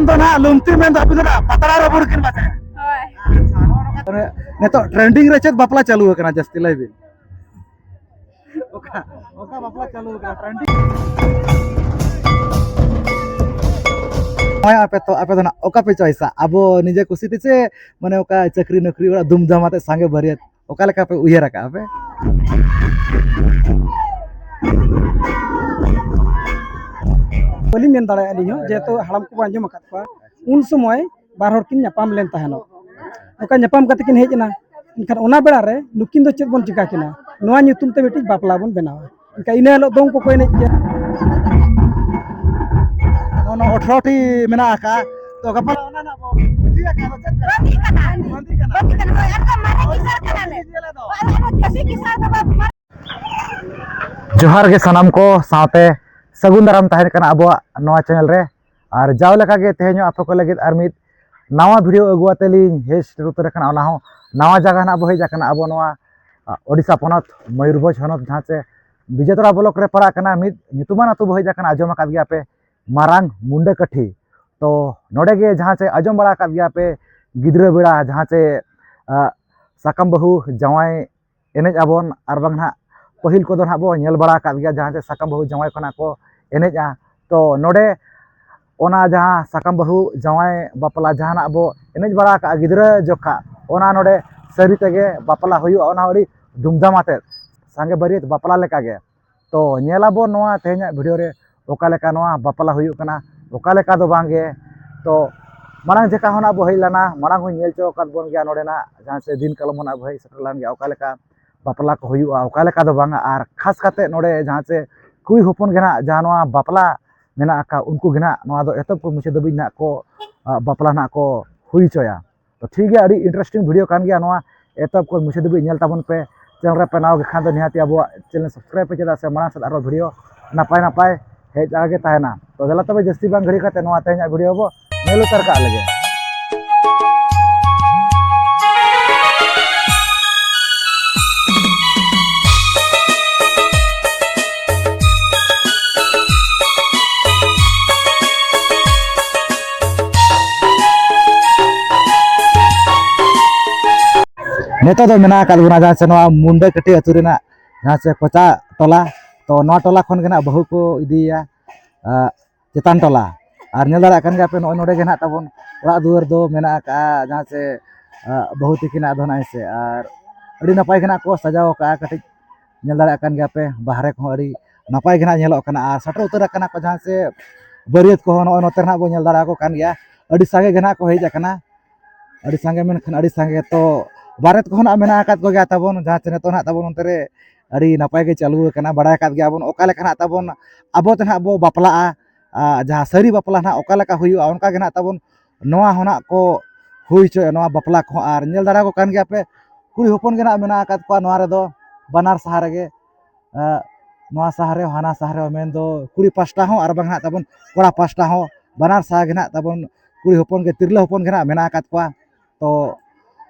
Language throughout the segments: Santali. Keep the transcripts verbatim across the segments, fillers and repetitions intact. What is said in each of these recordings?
ᱫᱚ ᱱᱟᱦᱟᱜ ᱞᱩᱢᱛᱤ ᱢᱮᱱ ᱫᱚ ᱟᱯᱮ ᱫᱚ ᱱᱟᱦᱟᱜ ᱯᱟᱛᱲᱟ ᱨᱮ ᱵᱩᱨ ᱠᱤᱱ ᱯᱟᱪᱮ? ᱦᱳᱭ᱾ ᱟᱪᱪᱷᱟ, ᱱᱚᱜᱼᱚ ᱱᱚᱝᱠᱟ᱾ ᱱᱤᱛᱚᱜ trending ᱨᱮ ᱪᱮᱫ ᱵᱟᱯᱞᱟ ᱪᱟᱹᱞᱩ ᱟᱠᱟᱱᱟ ᱡᱟᱹᱥᱛᱤ, ᱞᱟᱹᱭ ᱵᱤᱱ? ᱚᱠᱟ, ᱚᱠᱟ ᱵᱟᱯᱞᱟ ᱪᱟᱹᱞᱩ ᱟᱠᱟᱱᱟ trending? ᱦᱳᱭ, ᱟᱯᱮ ᱛᱚ, ᱟᱯᱮ ᱫᱚ ᱱᱟᱜ ᱚᱠᱟ ᱯᱮ choiceᱟ? ᱟᱵᱚ ᱱᱤᱡᱮ ᱠᱩᱥᱤ ᱛᱮ ᱥᱮ ᱢᱟᱱᱮ ᱚᱠᱟ ᱪᱟᱹᱠᱨᱤ ᱱᱚᱠᱨᱤ ᱚᱲᱟᱜ ᱫᱷᱩᱢ ᱫᱷᱟᱢ ᱟᱛᱮ ᱥᱟᱸᱜᱮ ᱵᱟᱹᱨᱭᱟᱹᱛ, ᱚᱠᱟ ᱞᱮᱠᱟ ᱯᱮ ᱩᱭᱦᱟᱹᱨ ᱟᱠᱟᱜᱼᱟ ᱯᱮ? ᱵᱟᱹᱞᱤᱧ ᱢᱮᱱ ᱫᱟᱲᱮᱭᱟᱜᱼᱟ ᱟᱹᱞᱤᱧ ᱦᱚᱸ, ᱡᱮᱦᱮᱛᱩ ᱦᱟᱲᱟᱢ ᱠᱚᱠᱚ ᱟᱸᱡᱚᱢ ᱟᱠᱟᱫ ᱠᱚᱣᱟ, ᱩᱱ ᱥᱚᱢᱚᱭ ᱵᱟᱨ ᱦᱚᱲ ᱠᱤᱱ ᱧᱟᱯᱟᱢ ᱞᱮᱱ ᱛᱟᱦᱮᱱᱚᱜ᱾ ᱱᱚᱝᱠᱟ ᱧᱟᱯᱟᱢ ᱠᱟᱛᱮ ᱠᱤᱱ ᱦᱮᱡ ᱮᱱᱟ᱾ ᱮᱱᱠᱷᱟᱱ ᱚᱱᱟ ᱵᱮᱲᱟ ᱨᱮ ᱱᱩᱠᱤᱱ ᱫᱚ ᱪᱮᱫ ᱵᱚᱱ ᱪᱤᱠᱟ ᱠᱤᱱᱟ? ᱱᱚᱣᱟ ᱧᱩᱛᱩᱢ ᱛᱮ ᱢᱤᱫᱴᱤᱡ ᱵᱟᱯᱞᱟ ᱵᱚᱱ ᱵᱮᱱᱟᱣᱟ᱾ ᱮᱱᱠᱷᱟᱱ ᱤᱱᱟᱹ ᱦᱤᱞᱳᱜ ᱫᱚᱝ ᱠᱚᱠᱚ ᱮᱱᱮᱡ ᱜᱮᱭᱟ᱾ ᱚᱱᱟ ᱟᱴᱷᱨᱚ ᱴᱤ ᱢᱮᱱᱟᱜ ᱟᱠᱟᱫ᱾ ᱛᱚ ᱜᱟᱯᱟ ᱚᱱᱟ ᱨᱮᱱᱟᱜ ᱵᱚ ᱵᱟᱸᱫᱤ ᱟᱠᱟᱫ ᱫᱚ ᱪᱮᱫ ᱠᱟᱱᱟ? ᱵᱟᱸᱫᱤ ᱠᱟᱱᱟ᱾ ᱵᱟᱸᱫᱤ ᱠᱟᱱᱟ᱾ ᱦᱳᱭ, ᱮᱱᱠᱷᱟᱱ ᱢᱟᱨᱮ ᱠᱤᱥᱟᱹᱬ ᱠᱟᱱᱟᱞᱮ᱾ ᱟᱞᱮ ᱫᱚ ᱪᱟᱹᱥᱤ ᱠᱤᱥᱟᱹᱬ ᱫᱚ ᱵᱟᱝ᱾ ᱡᱚᱦᱟᱨ ᱜᱮ ᱥᱟᱱᱟᱢ ᱠᱚ ᱥᱟᱶᱛᱮ ᱥᱟᱹᱜᱩᱱ ᱫᱟᱨᱟᱢ ᱛᱟᱦᱮᱱ ᱠᱟᱱᱟ ᱟᱵᱚᱣᱟᱜ ᱱᱚᱣᱟ channel ᱨᱮ᱾ ᱟᱨ ᱡᱟᱣ ᱞᱮᱠᱟᱜᱮ ᱛᱮᱦᱮᱧ ᱦᱚᱸ ᱟᱯᱮ ᱠᱚ ᱞᱟᱹᱜᱤᱫ ᱟᱨ ᱢᱤᱫ ᱱᱟᱣᱟ video ᱟᱹᱜᱩ ᱟᱛᱮ ᱞᱤᱧ ᱦᱮᱡ ᱥᱮᱴᱮᱨ ᱩᱛᱟᱹᱨ ᱟᱠᱟᱱᱟ᱾ ᱚᱱᱟ ᱦᱚᱸ ᱱᱟᱣᱟ ᱡᱟᱭᱜᱟ ᱱᱟᱜ ᱵᱚ ᱦᱮᱡ ᱟᱠᱟᱱᱟ, ᱟᱵᱚ ᱱᱚᱣᱟ, ᱟ, ᱳᱰᱤᱥᱟ ᱯᱚᱱᱚᱛ ᱢᱚᱭᱩᱨᱵᱷᱚᱸᱡᱽ ᱦᱚᱱᱚᱛ, ᱡᱟᱦᱟᱸ ᱪᱮ ᱵᱤᱡᱮᱛᱚᱲᱟ block ᱨᱮ ᱯᱟᱲᱟᱜ ᱠᱟᱱᱟ᱾ ᱢᱤᱫ ᱧᱩᱛᱩᱢᱟᱱ ᱟᱹᱛᱩ ᱵᱚ ᱦᱮᱡ ᱟᱠᱟᱱᱟ, ᱟᱸᱡᱚᱢ ᱟᱠᱟᱫ ᱜᱮᱭᱟ ᱯᱮ, ᱢᱟᱨᱟᱝ ᱢᱩᱱᱰᱟᱹ ᱠᱟᱹᱴᱷᱤ᱾ ᱛᱚ ᱱᱚᱰᱮ ᱜᱮ ᱡᱟᱦᱟᱸ ᱪᱮ ᱟᱸᱡᱚᱢ ᱵᱟᱲᱟ ᱟᱠᱟᱫ ᱜᱮᱭᱟ ᱯᱮ, ᱜᱤᱫᱽᱨᱟᱹ ᱵᱮᱲᱟ ᱡᱟᱦᱟᱸ ᱪᱮ, ᱟ, ᱥᱟᱠᱟᱢ ᱵᱟᱹᱦᱩ ᱡᱟᱶᱟᱭ ᱮᱱᱮᱡ ᱟᱵᱚᱱ, ᱟᱨ ᱵᱟᱝ ᱱᱟᱦᱟᱜ ᱯᱟᱹᱦᱤᱞ ᱠᱚᱫᱚ ᱱᱟᱦᱟᱜ ᱵᱚ ᱧᱮᱞ ᱵᱟᱲᱟ ᱟᱠᱟᱫ ᱜᱮᱭᱟ, ᱡᱟᱦᱟᱸ ᱪᱮ ᱥᱟᱠᱟᱢ ᱵᱟᱹᱦᱩ ᱡᱟᱶᱟᱭ ᱠᱷᱚᱱᱟᱜ ᱠᱚ ᱮᱱᱮᱡᱼᱟ᱾ ᱛᱚ ᱱᱚᱰᱮ ᱚᱱᱟ ᱡᱟᱦᱟᱸ ᱥᱟᱠᱟᱢ ᱵᱟᱹᱦᱩ ᱡᱟᱶᱟᱭ ᱵᱟᱯᱞᱟ ᱡᱟᱦᱟᱱᱟᱜ ᱵᱚ ᱮᱱᱮᱡ ᱵᱟᱲᱟ ᱟᱠᱟᱫᱼᱟ ᱜᱤᱫᱽᱨᱟᱹ ᱡᱚᱠᱷᱟ, ᱚᱱᱟ ᱱᱚᱰᱮ ᱥᱟᱹᱨᱤ ᱛᱮᱜᱮ ᱵᱟᱯᱞᱟ ᱦᱩᱭᱩᱜᱼᱟ, ᱚᱱᱟ ᱦᱚᱸ ᱟᱹᱰᱤ ᱫᱷᱩᱢᱫᱷᱟᱢ ᱟᱛᱮᱫ, ᱥᱟᱸᱜᱮ ᱵᱟᱹᱨᱭᱟᱹᱛ ᱵᱟᱯᱞᱟ ᱞᱮᱠᱟᱜᱮ᱾ ᱛᱚ ᱧᱮᱞ ᱟᱵᱚᱱ ᱱᱚᱣᱟ ᱛᱮᱦᱮᱧᱟᱜ video ᱨᱮ ᱚᱠᱟ ᱞᱮᱠᱟ ᱱᱚᱣᱟ ᱵᱟᱯᱞᱟ ᱦᱩᱭᱩᱜ ᱠᱟᱱᱟ, ᱚᱠᱟ ᱞᱮᱠᱟ ᱫᱚ ᱵᱟᱝ ᱜᱮ᱾ ᱛᱚ ᱢᱟᱲᱟᱝ ᱡᱚᱠᱷᱟ ᱦᱚᱸ ᱱᱟᱜ ᱵᱚ ᱦᱮᱡ ᱞᱮᱱᱟ, ᱢᱟᱲᱟᱝ ᱦᱚᱸᱧ ᱧᱮᱞ ᱦᱚᱪᱚ ᱟᱠᱟᱫ ᱵᱚᱱ ᱜᱮᱭᱟ ᱱᱚᱰᱮᱱᱟᱜ, ᱡᱟᱦᱟᱸ ᱥᱮ ᱫᱤᱱ ᱠᱟᱞᱚᱢ ᱦᱚᱸ ᱱᱟᱜ ᱵᱚ ᱦᱮᱡ ᱥᱮᱴᱮᱨ ᱞᱮᱱ ᱜᱮᱭᱟ, ᱚᱠᱟ ᱞᱮᱠᱟ ᱵᱟᱯᱞᱟ ᱠᱚ ᱦᱩᱭᱩᱜᱼᱟ, ᱚᱠᱟ ᱞᱮᱠᱟ ᱫᱚ ᱵᱟᱝᱟ, ᱟᱨ ᱠᱷᱟᱥ ᱠᱟᱛᱮ ᱱᱚᱰᱮ ᱡᱟᱦᱟᱸ ᱪᱮ ᱠᱩᱲᱤ ᱦᱚᱯᱚᱱ ᱜᱮ ᱱᱟᱜ ᱡᱟᱦᱟᱸ ᱱᱚᱣᱟ ᱵᱟᱯᱞᱟ ᱢᱮᱱᱟᱜ ᱟᱠᱟᱫ, ᱩᱱᱠᱩ ᱜᱮ ᱱᱟᱜ ᱱᱚᱣᱟ ᱫᱚ ᱮᱛᱚᱦᱚᱵ ᱠᱷᱚᱱ ᱢᱩᱪᱟᱹᱫ ᱫᱷᱟᱹᱵᱤᱡ ᱱᱟᱜ ᱠᱚ, ᱟ, ᱵᱟᱯᱞᱟ ᱱᱟᱜ ᱠᱚ ᱦᱩᱭ ᱦᱚᱪᱚᱭᱟ᱾ ᱛᱚ ᱴᱷᱤᱠ ᱜᱮᱭᱟ, ᱟᱹᱰᱤ interesting video ᱠᱟᱱ ᱜᱮᱭᱟ ᱱᱚᱣᱟ, ᱮᱛᱚᱦᱚᱵ ᱠᱷᱚᱱ ᱢᱩᱪᱟᱹᱫ ᱫᱷᱟᱹᱵᱤᱡ ᱧᱮᱞ ᱛᱟᱵᱚᱱ ᱯᱮ᱾ Channel ᱨᱮ ᱯᱮ ᱱᱟᱣᱟ ᱜᱮ ᱠᱷᱟᱱ ᱫᱚ ᱱᱤᱦᱟᱹᱛ ᱟᱵᱚᱣᱟᱜ channel subscribe ᱯᱮ, ᱪᱮᱫᱟᱜ ᱥᱮ ᱢᱟᱲᱟᱝ ᱥᱮᱫ ᱟᱨᱚ video ᱱᱟᱯᱟᱭ ᱱᱟᱯᱟᱭ ᱦᱮᱡ ᱟᱠᱟ ᱜᱮ ᱛᱟᱦᱮᱱᱟ᱾ ᱛᱚ ᱫᱮᱞᱟ ᱛᱚᱵᱮ ᱡᱟᱹᱥᱛᱤ ᱵᱟᱝ ᱜᱷᱟᱹᱲᱤ ᱠᱟᱛᱮ ᱱᱚᱣᱟ ᱛᱮᱦᱮᱧᱟᱜ video ᱵᱚ ᱧᱮᱞ ᱩᱛᱟᱹᱨ ᱠᱟᱜ ᱞᱮᱜᱮ᱾ ᱱᱤᱛᱚᱜ ᱫᱚ ᱢᱮᱱᱟᱜ ᱟᱠᱟᱫ ᱵᱚᱱᱟ ᱡᱟᱦᱟᱸ ᱥᱮ ᱱᱚᱣᱟ ᱢᱩᱱᱰᱟᱹ ᱠᱟᱹᱴᱤᱡ ᱟᱹᱛᱩ ᱨᱮᱱᱟᱜ ᱡᱟᱦᱟᱸ ᱥᱮ ᱠᱚᱪᱟ ᱴᱚᱞᱟ᱾ ᱛᱚ ᱱᱚᱣᱟ ᱴᱚᱞᱟ ᱠᱷᱚᱱ ᱜᱮ ᱱᱟᱜ ᱵᱟᱹᱦᱩ ᱠᱚ ᱤᱫᱤᱭᱮᱭᱟ, ᱟᱸ, ᱪᱮᱛᱟᱱ ᱴᱚᱞᱟ᱾ ᱟᱨ ᱧᱮᱞ ᱫᱟᱲᱮᱭᱟᱜ ᱠᱟᱱ ᱜᱮᱭᱟ ᱯᱮ, ᱱᱚᱜᱼᱚᱭ ᱱᱚᱰᱮ ᱜᱮ ᱱᱟᱜ ᱛᱟᱵᱚᱱ ᱚᱲᱟᱜ ᱫᱩᱣᱟᱹᱨ ᱫᱚ ᱢᱮᱱᱟᱜ ᱟᱠᱟᱫᱼᱟ ᱡᱟᱦᱟᱸ ᱥᱮ, ᱟᱸ, ᱵᱟᱹᱦᱩ ᱛᱤᱠᱤᱱᱟᱜ ᱫᱚ ᱱᱟᱜ ᱦᱮᱸ ᱥᱮ᱾ ᱟᱨ ᱟᱹᱰᱤ ᱱᱟᱯᱟᱭ ᱜᱮ ᱱᱟᱜ ᱠᱚ ᱥᱟᱡᱟᱣ ᱟᱠᱟᱫᱼᱟ, ᱠᱟᱹᱴᱤᱡ ᱧᱮᱞ ᱫᱟᱲᱮᱭᱟᱜ ᱠᱟᱱ ᱜᱮᱭᱟ ᱯᱮ, ᱵᱟᱦᱨᱮ ᱠᱚᱦᱚᱸ ᱟᱹᱰᱤ ᱱᱟᱯᱟᱭ ᱜᱮ ᱱᱟᱜ ᱧᱮᱞᱚᱜ ᱠᱟᱱᱟ᱾ ᱟᱨ ᱥᱮᱴᱮᱨ ᱩᱛᱟᱹᱨ ᱟᱠᱟᱱᱟ ᱠᱚ ᱡᱟᱦᱟᱸ ᱥᱮ ᱵᱟᱹᱨᱭᱟᱹᱛ ᱠᱚᱦᱚᱸ ᱱᱚᱜᱼᱚᱭ ᱱᱚᱛᱮ ᱨᱮ ᱱᱟᱜ ᱵᱚᱱ ᱧᱮᱞ ᱫᱟᱲᱮᱭᱟᱠᱚ ᱠᱟᱱ ᱜᱮᱭᱟ, ᱟᱹᱰᱤ ᱥᱟᱸᱜᱮ ᱜᱮ ᱱᱟᱜ ᱠᱚ ᱦᱮᱡ ᱟᱠᱟᱱᱟ᱾ ᱟᱹᱰᱤ ᱥᱟᱸᱜᱮ ᱢᱮᱱᱠᱷᱟᱱ ᱟᱹᱰᱤ ᱥᱟᱸᱜᱮ᱾ ᱛᱚ ᱵᱟᱨᱮᱛ ᱠᱚᱦᱚᱸ ᱱᱟᱜ ᱢᱮᱱᱟᱜ ᱟᱠᱟᱫ ᱠᱚᱜᱮᱭᱟ ᱛᱟᱵᱚᱱ, ᱡᱟᱦᱟᱸ ᱪᱮ ᱱᱤᱛᱚᱜ ᱱᱟᱜ ᱛᱟᱵᱚᱱ ᱚᱱᱛᱮ ᱨᱮ ᱟᱹᱰᱤ ᱱᱟᱯᱟᱭ ᱜᱮ ᱪᱟᱹᱞᱩ ᱟᱠᱟᱱᱟ᱾ ᱵᱟᱲᱟᱭ ᱟᱠᱟᱫ ᱜᱮᱭᱟ ᱵᱚᱱ ᱚᱠᱟ ᱞᱮᱠᱟ ᱱᱟᱜ ᱛᱟᱵᱚᱱ ᱟᱵᱚ ᱛᱮ ᱱᱟᱜ ᱵᱚ ᱵᱟᱯᱞᱟᱜᱼᱟ, ᱟᱨ ᱡᱟᱦᱟᱸ ᱥᱟᱹᱨᱤ ᱵᱟᱯᱞᱟ ᱱᱟᱜ ᱚᱠᱟ ᱞᱮᱠᱟ ᱦᱩᱭᱩᱜᱼᱟ, ᱚᱱᱠᱟ ᱜᱮ ᱱᱟᱜ ᱛᱟᱵᱚᱱ ᱱᱚᱣᱟ ᱦᱚᱸ ᱱᱟᱜ ᱠᱚ ᱦᱩᱭ ᱦᱚᱪᱚᱭᱟ, ᱱᱚᱣᱟ ᱵᱟᱯᱞᱟ ᱠᱚᱦᱚᱸ᱾ ᱟᱨ ᱧᱮᱞ ᱫᱟᱲᱮ ᱠᱚ ᱠᱟᱱ ᱜᱮᱭᱟ ᱯᱮ, ᱠᱩᱲᱤ ᱦᱚᱯᱚᱱ ᱜᱮ ᱱᱟᱜ ᱢᱮᱱᱟᱜ ᱟᱠᱟᱫ ᱠᱚᱣᱟ ᱱᱚᱣᱟ ᱨᱮᱫᱚ, ᱵᱟᱱᱟᱨ ᱥᱟᱦᱟ ᱨᱮᱜᱮ᱾ ᱟᱸ, ᱱᱚᱣᱟ ᱥᱟᱦᱟ ᱨᱮ ᱦᱚᱸ ᱦᱟᱱᱟ ᱥᱟᱦᱟ ᱨᱮ ᱦᱚᱸ, ᱢᱮᱱᱫᱚ ᱠᱩᱲᱤ ᱯᱟᱥᱴᱟ ᱦᱚᱸ ᱟᱨ ᱵᱟᱝ ᱱᱟᱜ ᱛᱟᱵᱚᱱ ᱠᱚᱲᱟ ᱯᱟᱥᱴᱟ ᱦᱚᱸ, ᱵᱟᱱᱟᱨ ᱥᱟᱦᱟ ᱜᱮ ᱱᱟᱜ ᱛᱟᱵᱚᱱ ᱠᱩᱲᱤ ᱦᱚᱯᱚᱱ ᱜᱮ, ᱛᱤᱨᱞᱟᱹ ᱦᱚᱯᱚᱱ ᱜᱮ ᱱᱟᱜ ᱢᱮᱱᱟᱜ ᱟᱠᱟᱫ ᱠᱚᱣᱟ᱾ ᱛᱚ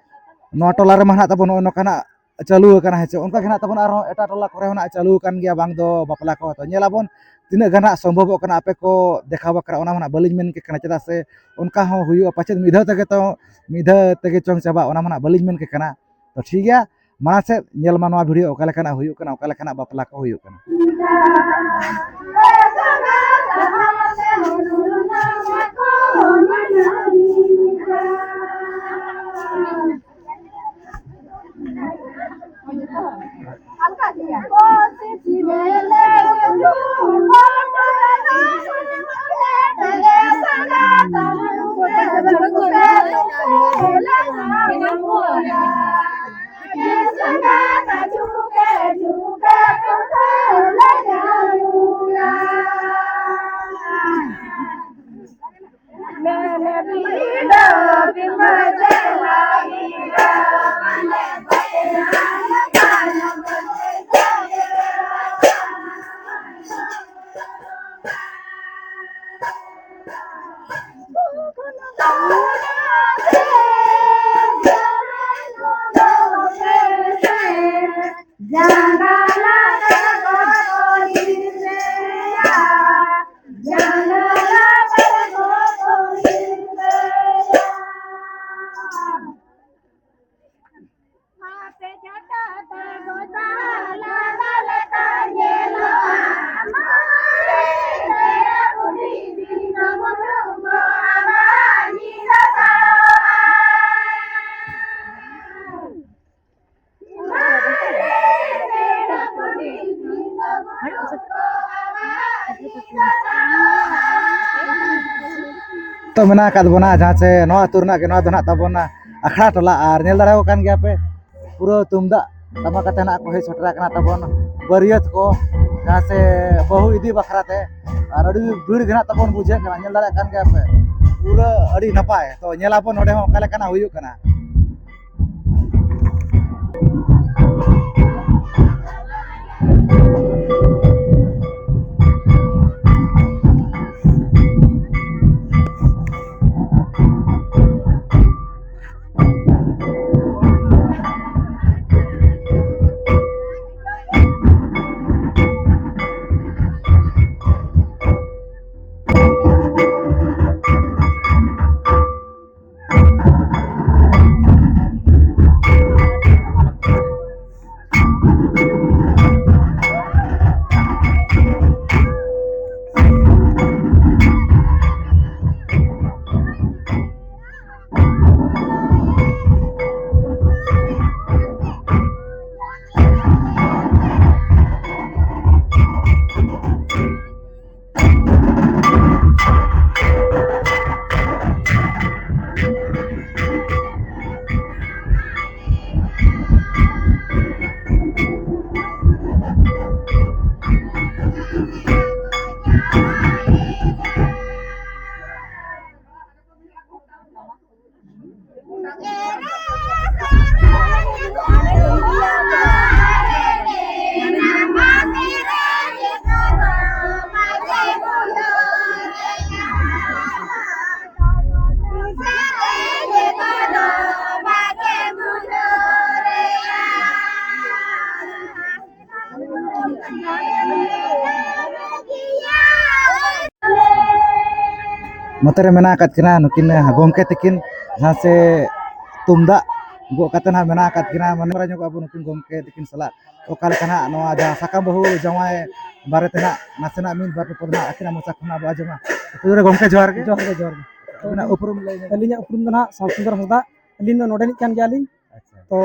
ᱱᱚᱣᱟ ᱴᱚᱞᱟ ᱨᱮᱢᱟ ᱱᱟᱜ ᱛᱟᱵᱚᱱ ᱱᱚᱜᱼᱚᱭ ᱱᱚᱝᱠᱟᱱᱟᱜ ᱪᱟᱹᱞᱩ ᱟᱠᱟᱱᱟ, ᱦᱮᱸ ᱪᱮ? ᱚᱱᱠᱟ ᱜᱮ ᱱᱟᱜ ᱛᱟᱵᱚᱱ ᱟᱨᱦᱚᱸ ᱮᱴᱟᱜ ᱴᱚᱞᱟ ᱠᱚᱨᱮ ᱦᱚᱸ ᱱᱟᱜ ᱪᱟᱹᱞᱩ ᱟᱠᱟᱱ ᱜᱮᱭᱟ ᱵᱟᱝ ᱫᱚ ᱵᱟᱯᱞᱟ ᱠᱚ᱾ ᱛᱚ ᱧᱮᱞ ᱟᱵᱚᱱ ᱛᱤᱱᱟᱹᱜ ᱜᱟᱱ ᱱᱟᱜ ᱥᱚᱢᱵᱷᱚᱵᱚᱜ ᱠᱟᱱᱟ ᱟᱯᱮ ᱠᱚ ᱫᱮᱠᱷᱟᱣ ᱵᱟᱠᱷᱨᱟ, ᱚᱱᱟ ᱢᱟ ᱱᱟᱜ ᱵᱟᱹᱞᱤᱧ ᱢᱮᱱ ᱠᱮ ᱠᱟᱱᱟ, ᱪᱮᱫᱟᱜ ᱥᱮ ᱚᱱᱠᱟ ᱦᱚᱸ ᱦᱩᱭᱩᱜᱼᱟ ᱯᱟᱪᱮᱫ ᱢᱤᱫ ᱫᱷᱟᱣ ᱛᱮᱜᱮ ᱛᱚ, ᱢᱤᱫ ᱫᱷᱟᱣ ᱛᱮᱜᱮ ᱪᱚᱝ ᱪᱟᱵᱟᱜ, ᱚᱱᱟ ᱢᱟ ᱱᱟᱜ ᱵᱟᱹᱞᱤᱧ ᱢᱮᱱ ᱠᱮ ᱠᱟᱱᱟ᱾ ᱛᱚ ᱴᱷᱤᱠ ᱜᱮᱭᱟ, ᱢᱟᱲᱟᱝ ᱥᱮᱫ ᱧᱮᱞ ᱢᱟ ᱱᱚᱣᱟ ᱵᱷᱤᱰᱤᱭᱳ ᱚᱠᱟ ᱞᱮᱠᱟᱱᱟᱜ ᱦᱩᱭᱩᱜ ᱠᱟᱱᱟ, ᱚᱠᱟ ᱞᱮᱠᱟᱱᱟᱜ ᱵᱟᱯᱞᱟ ᱠᱚ ᱦᱩᱭᱩᱜ ᱠᱟᱱᱟ᱾ ᱛᱚ ᱢᱮᱱᱟᱜ ᱟᱠᱟᱫ ᱵᱚᱱᱟ ᱡᱟᱦᱟᱸ ᱥᱮ ᱱᱚᱣᱟ ᱟᱹᱛᱩ ᱨᱮᱱᱟᱜ ᱜᱮ, ᱱᱚᱣᱟ ᱫᱚ ᱱᱟᱜ ᱛᱟᱵᱚᱱ ᱟᱠᱷᱲᱟ ᱴᱚᱞᱟ᱾ ᱟᱨ ᱧᱮᱞ ᱫᱟᱲᱮᱭᱟᱜ ᱠᱟᱱ ᱜᱮᱭᱟ ᱯᱮ, ᱯᱩᱨᱟᱹ ᱛᱩᱢᱫᱟᱜ ᱴᱟᱢᱟᱠ ᱟᱛᱮ ᱱᱟᱜ ᱠᱚ ᱦᱮᱡ ᱥᱮᱴᱮᱨ ᱟᱠᱟᱱᱟ ᱛᱟᱵᱚᱱ ᱵᱟᱹᱨᱭᱟᱹᱛ ᱠᱚ, ᱡᱟᱦᱟᱸ ᱥᱮ ᱵᱟᱹᱦᱩ ᱤᱫᱤ ᱵᱟᱠᱷᱨᱟ ᱛᱮ᱾ ᱟᱨ ᱟᱹᱰᱤ ᱵᱷᱤᱲ ᱜᱮ ᱱᱟᱜ ᱛᱟᱵᱚᱱ ᱵᱩᱡᱷᱟᱹᱜ ᱠᱟᱱᱟ, ᱧᱮᱞ ᱫᱟᱲᱮᱭᱟᱜ ᱠᱟᱱ ᱜᱮᱭᱟ ᱯᱮ, ᱯᱩᱨᱟᱹ ᱟᱹᱰᱤ ᱱᱟᱯᱟᱭ᱾ ᱛᱚ ᱧᱮᱞ ᱟᱵᱚᱱ ᱱᱚᱰᱮ ᱦᱚᱸ ᱚᱠᱟ ᱞᱮᱠᱟᱱᱟᱜ ᱦᱩᱭᱩᱜ ᱠᱟᱱᱟ᱾ ᱱᱚᱛᱮ ᱨᱮ ᱢᱮᱱᱟᱜ ᱟᱠᱟᱫ ᱠᱤᱱᱟ ᱱᱩᱠᱤᱱ ᱜᱚᱢᱠᱮ ᱛᱟᱹᱠᱤᱱ, ᱡᱟᱦᱟᱸ ᱥᱮ ᱛᱩᱢᱫᱟᱜ ᱜᱚᱜ ᱠᱟᱛᱮ ᱱᱟᱦᱟᱜ ᱢᱮᱱᱟᱜ ᱟᱠᱟᱫ ᱠᱤᱱᱟ, ᱢᱟᱱᱮ ᱵᱟᱲᱟᱭ ᱧᱚᱜᱚᱜ ᱟᱵᱚ ᱱᱩᱠᱤᱱ ᱜᱚᱢᱠᱮ ᱛᱟᱹᱠᱤᱱ ᱥᱟᱞᱟᱜ ᱚᱠᱟ ᱞᱮᱠᱟ ᱱᱟᱦᱟᱜ ᱱᱚᱣᱟ ᱡᱟᱦᱟᱸ ᱥᱟᱠᱟᱢ ᱵᱟᱹᱦᱩ ᱡᱟᱶᱟᱭ ᱵᱟᱨᱮᱛᱮ ᱱᱟᱦᱟᱜ ᱱᱟᱥᱮᱱᱟᱜ ᱢᱤᱫ ᱵᱟᱨ ᱯᱮ ᱯᱚᱫ ᱱᱟᱦᱟᱜ ᱟᱹᱠᱤᱱᱟᱜ ᱢᱚᱪᱟ ᱠᱷᱚᱱ ᱟᱵᱚ ᱟᱸᱡᱚᱢᱟ᱾ ᱛᱚᱵᱮ ᱜᱚᱢᱠᱮ ᱡᱚᱦᱟᱨ ᱜᱮ᱾ ᱡᱚᱦᱟᱨ ᱜᱮ, ᱡᱚᱦᱟᱨ ᱜᱮ᱾ ᱟᱹᱵᱤᱱᱟᱜ ᱩᱯᱨᱩᱢ ᱞᱟᱹᱭ ᱧᱚᱜ᱾ ᱟᱹᱞᱤᱧᱟᱜ ᱩᱯᱨᱩᱢ ᱫᱚ ᱱᱟᱦᱟᱜ ᱥᱟᱢᱥᱩᱱᱫᱚᱨ ᱦᱟᱸᱥᱫᱟ, ᱟᱹᱞᱤᱧ ᱫᱚ ᱱᱚᱰᱮᱱᱤᱡ ᱠᱟᱱ ᱜᱮᱭᱟᱞᱤᱧ᱾ ᱟᱪᱪᱷᱟ᱾ ᱛᱚ